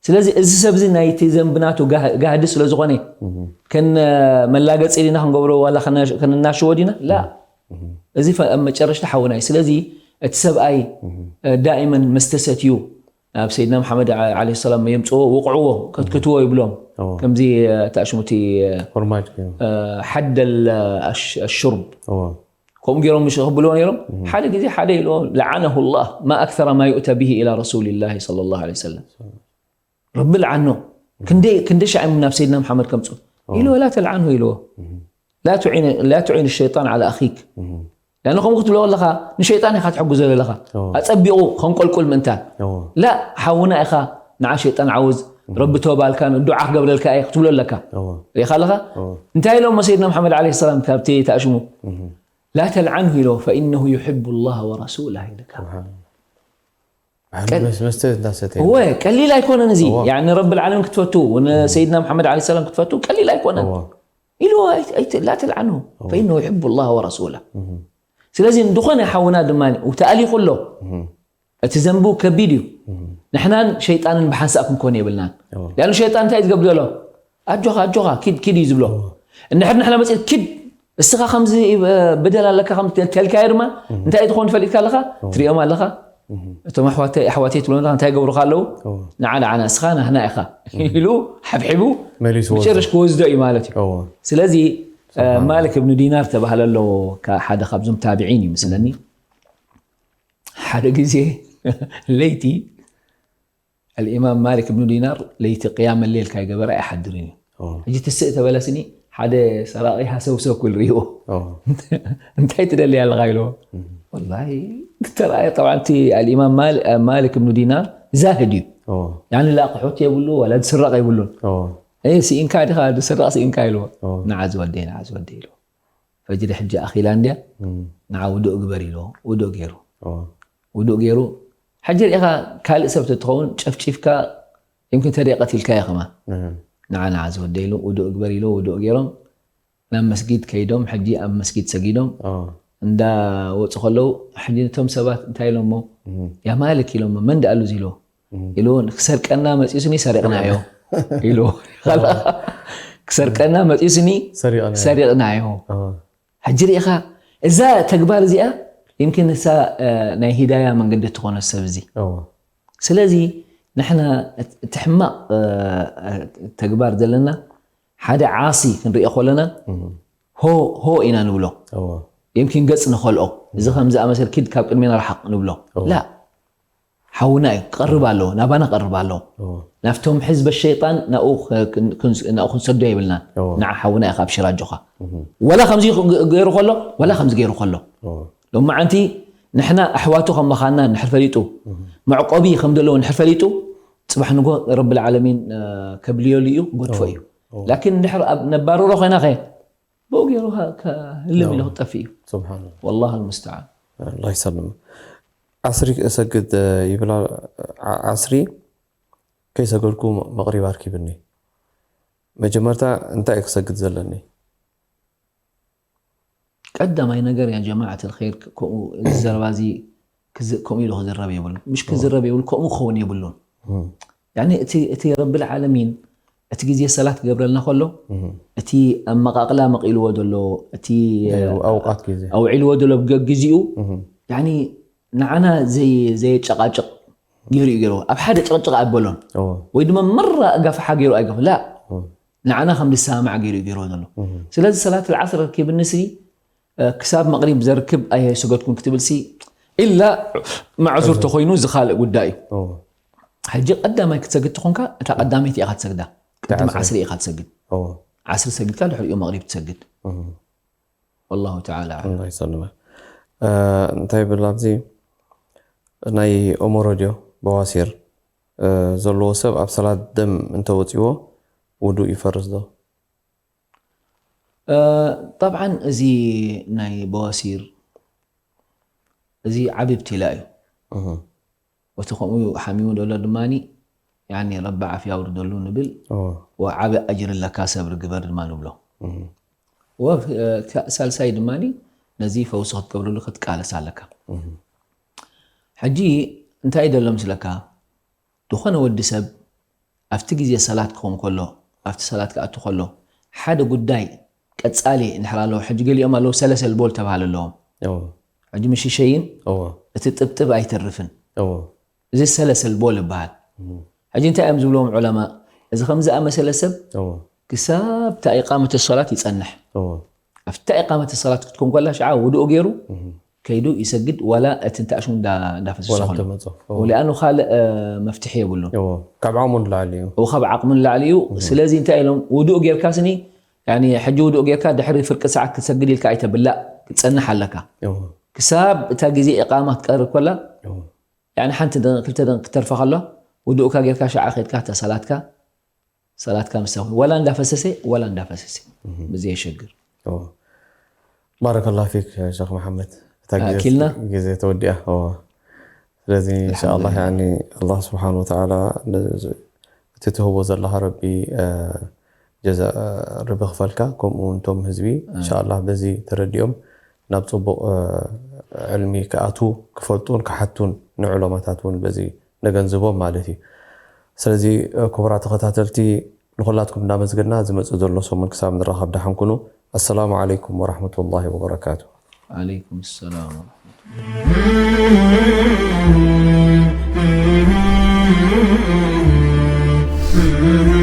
ስለዚ እዚ ሰብ እዚ ናይቲ ዘንቢ ናቱ ጋህዲ ስለ ዝኾነ ከን መላገፂ ዲና ክንገብሮ ዋላ ከነናሽዎ ዲና ላ እዚ ኣብ መጨረሽታ ሓውና እዩ። ስለዚ እቲ ሰብኣይ ዳኢመን መስተ ሰትዩ ናብ ሰይድና መሓመድ ዓለ ሰላም የምፅዎ ውቕዕዎ ከትክትዎ ይብሎም። ከምዚ ተኣሽሙቲ ሓደል ኣሹርብ ከምኡ ገይሮም ምሽ ክብልዎ ነይሮም። ሓደ ግዜ ሓደ ኢልዎ ለዓነሁ ላህ ማ ኣክተረ ማ ዩእተ ብሂ ኢላ ረሱልላሂ ሰለላሁ ዐለይሂ ወሰለም ረቢ ልዓኖ ክንደይ ክንደይ ሻዕ እዮም ናብ ሰይድና መሓመድ ከምፁ ኢልዎ ላ ተልዓንሁ ኢልዎ ላ ትዒን ሸይጣን ዓላ ኣኺክ ላን ከምኡ ክትብሎ ከለኻ ንሸይጣን ኢኻ ትሕግዞ ዘለኻ ኣፀቢቑ ከንቆልቁል ምእንታን ላ ሓውና ኢኻ ንዓ ሸይጣን ዓውዝ ረቢ ተባልካ ዱዓ ክገብረልካ እየ ክትብሎ ኣለካ ሪኢኻ ኣለኻ እንታይ ኢሎሞ ሰይድና መሓመድ ዓለ ሰላም ካብቲ ተኣሽሙ ላ ተልዓንሁ ኢልዎ ፈኢነሁ ዩሕቡ ላህ ወረሱላ ኢልካ እወ ቀሊል ኣይኮነን እዚ ንረቢ ልዓለሚን ክትፈቱ ንሰይድና መሓመድ ለ ሰላም ክትፈቱ ቀሊል ኣይኮነን ኢሉ ላ ተልዓንሁ ፈኢነሁ ይሕቡ ላህ ወረሱላ ስለዚ ንድኾነ ሓውና ድማ ተኣሊኹ ኣሎ እቲ ዘንቡ ከቢድ እዩ ንሕናን ሸይጣንን ብሓንሳእ ክንኮን የብልናን ሊኣኑ ሸይጣን እንታይ እዩ ዝገብር ዘሎ ኣጆኻ ኣጆኻ ኪድ ኪድ እዩ ዝብሎ እንድሕር ንሕና መፅእ ኪድ እስኻ ከምዚ በደል ኣለካ ከም ተልካዮ ድማ እንታይ ትኾን ፈሊጥካ ኣለኻ? ትሪኦም ኣለኻ? እቶም ኣሕዋተይ ኣሕዋተይ ትብሎም ኣለኻ እንታይ ገብሩካ ኣለዉ? ንዓ ንዓና እስኻ ናህና ኢኻ ኢሉ ሓብሒቡ መሊስዎ። መጨረሽ ክወስዶ እዩ ማለት እዩ። ስለዚ ማሊክ እብኑ ዲናር ተባህለ ኣሎ፣ ሓደ ካብዞም ታቢዒን እዩ ምስለኒ። ሓደ ግዜ ለይቲ ኣልኢማም ማሊክ እብኑ ዲናር ለይቲ ቅያም ሌል ካይገበረ ኣይሓድርን እዩ። ሕጂ ትስእ ተበለስኒ ሓደ ሰራቂ ሃሰውሰው ክብል ርእዎ። እንታይ ትደሊ ኣለኻ ኢልዎ። ወላሂ ተረኣየ። ጠብዓ እቲ ኣልኢማም ማል- ማሊክ እብኑ ዲናር ዛህድ እዩ። ያኒ ላቅሑት የብሉ ወላ ዝስረቕ የብሉን። እ ስኢንካ ዲኻ ዝስረቕ ስኢንካ ኢልዎ። ንዓ ዝወደይ ንዓ ዝወደይ ኢልዎ። ፈጅሪ ሕጂ ኣኺላ እንድያ ንዓ ውዱእ ግበር ኢልዎ። ውዱእ ገይሩ ውዱእ ገይሩ። ሕጂ ርኢኻ ካልእ ሰብ ተትኸውን ጨፍጪፍካ ይምክን ተደይ ቀቲልካዮ ከማን። ንዓ ንዓ ዝወደይ ኢሉ ውዱእ ግበር ኢሉ ውዱእ ገይሮም ናብ መስጊድ ከይዶም። ሕጂ ኣብ መስጊድ ሰጊዶም እንዳ ወፁ ከለዉ ሕጂ ነቶም ሰባት እንታይ ኢሎሞ? ያ ማልክ ኢሎሞ። መን ደኣ ኣሉ እዚ ኢልዎ? ኢሉ ክሰርቀና መፂኡስኒ ሰሪቕናዮ ኢሉ። ክሰርቀና መፂኡስኒ ሰሪቕናዮ። ሕጂ ርኢኻ እዛ ተግባር እዚኣ ይምክን ንሳ ናይ ሂዳያ መንገዲ ትኾነ ሰብ እዚ። ስለዚ ንሕና እቲ ሕማቕ ተግባር ዘለና ሓደ ዓሲ ክንሪኦ ከለና ሆ ሆ ኢና ንብሎ። ይምኪን ገጽ ንኸልኦ እዚ ከም ዝኣመሰል ኪድ ካብ ቅድሜና ርሓቕ ንብሎ። ላ ሓውና እዩ ክቐርብ ኣለዎ፣ ናባና ክቐርብ ኣለዎ። ናብቶም ሕዝበ ሸይጣን ናብኡ ክንሰዶ የብልናን። ንዓ ሓውና ኢኻ ኣብ ሽራጆኻ። ወላ ከምዚ ገይሩ ከሎ ወላ ከምዚ ገይሩ ከሎ ሎማዓንቲ ንሕና ኣሕዋቱ ከም ምዃንና እንድሕር ፈሊጡ መዕቆቢ ከም ዘለዎ እንድሕር ፈሊጡ ጽባሕ ንጎ ረብል ዓለሚን ከብልየሉ እዩ ክገድፎ እዩ። ላኪን እንድሕር ኣብ ነባርሮ ኮይና ከ ብኡ ገይሩ ከህልም ኢሉ ክጠፍእ እዩ። ስብሓን ወላሂ ልሙስተዓን። ኣላ ይሰልም። ዓስሪ እሰግድ ይብላ። ዓስሪ ከይሰገድኩ መቕሪብ ኣርኪብኒ። መጀመርታ እንታይ ክሰግድ ዘለኒ? ቀዳማይ ነገር ያ ጀማዓት ልኸይር ከምኡ እዚ ዘረባ እዚ ከምኡ ኢሉ ክዝረብ የብሉን። ምሽ ክዝረብ የብሉን፣ ከምኡ ክኸውን የብሉን። ያኒ እቲ ረብል ዓለሚን እቲ ግዜ ሰላት ክገብረልና ከሎ እቲ ኣመቓቕላ መቒልዎ ዘሎ እቲ ኣውዒልዎ ዘሎ ብገግዚኡ ያኒ ንዓና ዘየጨቃጭቕ ገይሩ እዩ ገይርዎ። ኣብ ሓደ ጭቕጭቕ ኣይበሎን ወይ ድማ መራ ጋፍሓ ገይሩ ኣይገፍ ላ ንዓና ከም ዝሰማማዕ ገይሩ እዩ ገይርዎ ዘሎ። ስለዚ ሰላት ልዓስር ረኪብኒ ሲ ክሳብ መቕሪብ ዘርክብ ኣይሰገድኩን ክትብል ሲ ኢላ ማዕዙር ተኮይኑ እዚ ካልእ ጉዳይ እዩ። ሕጂ ቀዳማይ ክትሰግድ ተኾንካ እታ ቀዳመይቲ ኢኻ ትሰግዳ። ቅድሚ ዓስሪ ኢኻ ትሰግድ። ዓስሪ ሰጊድካ ድሕሪኡ መቕሪብ ትሰግድ። ወላሁ ተዓላ ኣዕለም። ኣላ ይሰልመ። እንታይ ይብል ኣብዚ ናይ ኦሞሮድዮ በዋሲር ዘለዎ ሰብ ኣብ ሰላት ደም እንተወፂዎ ውዱእ ይፈርስ ዶ? ጠብዓን እዚ ናይ በዋሲር እዚ ዓቢ ብቲላ እዩ። እቲ ከምኡ ሓሚሙ ዘሎ ድማ ያኒ ረቢ ዓፍያ ኣውርደሉ ንብል። ወዓቢ ኣጅሪ ለካ ሰብሪ ግበር ድማ ንብሎ። ወሳልሳይ ድማ ነዚ ፈውሲ ክትገብርሉ ክትቃለስ ኣለካ። ሕጂ እንታይ ደሎ ምስለካ ዝኾነ ወዲ ሰብ ኣብቲ ግዜ ሰላት ክኾን ከሎ ኣብቲ ሰላት ክኣቱ ከሎ ሓደ ጉዳይ ቀጻሊ እንድሕር ኣለዎ። ሕጂ ገሊኦም ኣለዉ ሰለሰል ቦል ተባህለ ኣለዎም። ሕጂ ምሽሸይን እቲ ጥብጥብ ኣይተርፍን። እዚ ሰለሰል ቦል ይበሃል። ሕጂ እንታይ እዮም ዝብልዎም ዑለማ? እዚ ከም ዝኣመሰለ ሰብ ክሳብ እታ ኢቃመት ሶላት ይጸንሕ። ኣብታ ኢቃመት ሰላት ክትኮን ከላ ሽዓ ውዱእ ገይሩ ከይዱ ይሰግድ ዋላ እቲ እንተ ኣሽሙ እንዳፈሰሰ ከሎ። ወሊኣኑ ካልእ መፍትሒ የብሉን። ካብ ዓቕሙ ንላዕሊ እዩ። ካብ ዓቕሙ ንላዕሊ እዩ። ስለዚ እንታይ ኢሎም ውዱእ ጌርካ ስኒ ያኒ ሕጂ ውዱእ ጌርካ ድሕሪ ፍርቂ ሰዓት ክትሰግድ ኢልካ ኣይተብላእ ክትጸንሕ ኣለካ። ክሳብ እታ ግዜ ኢቃማ ክትቀርብ ከላ ያኒ ሓንቲ ደቂቕ ክልተ ደቂቕ ክተርፋ ከሎ ውዱእካ ጌርካ ሽዓ ከድካ እታ ሰላትካ ሰላትካ ምስ ወላ እንዳፈሰሰ ወላ እንዳፈሰሰ ብዘየሸግር። ባረከላ ፊክ ሸክ መሓመድ። እታ ግዜ ተወዲኣ። ስለዚ እንሻላ ኣላ ስብሓን ወተላ እቲ ትህቦ ዘለካ ረቢ ጀዛ ርቢ ክፈልካ። ከምኡ እውን እቶም ህዝቢ እንሻላ በዚ ተረዲኦም ናብ ፅቡቕ ዕልሚ ክኣትዉ ክፈልጡን ክሓቱን ንዑለማታት እውን በዚ ነገንዝቦም ማለት እዩ። ስለዚ ክቡራት ተኸታተልቲ ንኹላትኩም እናመስገና ዝመፅእ ዘሎ ሰሙን ክሳብ ንራኸብ ደሓን ኩኑ። السلام عليكم ورحمة الله وبركاته. عليكم السلام ورحمة الله.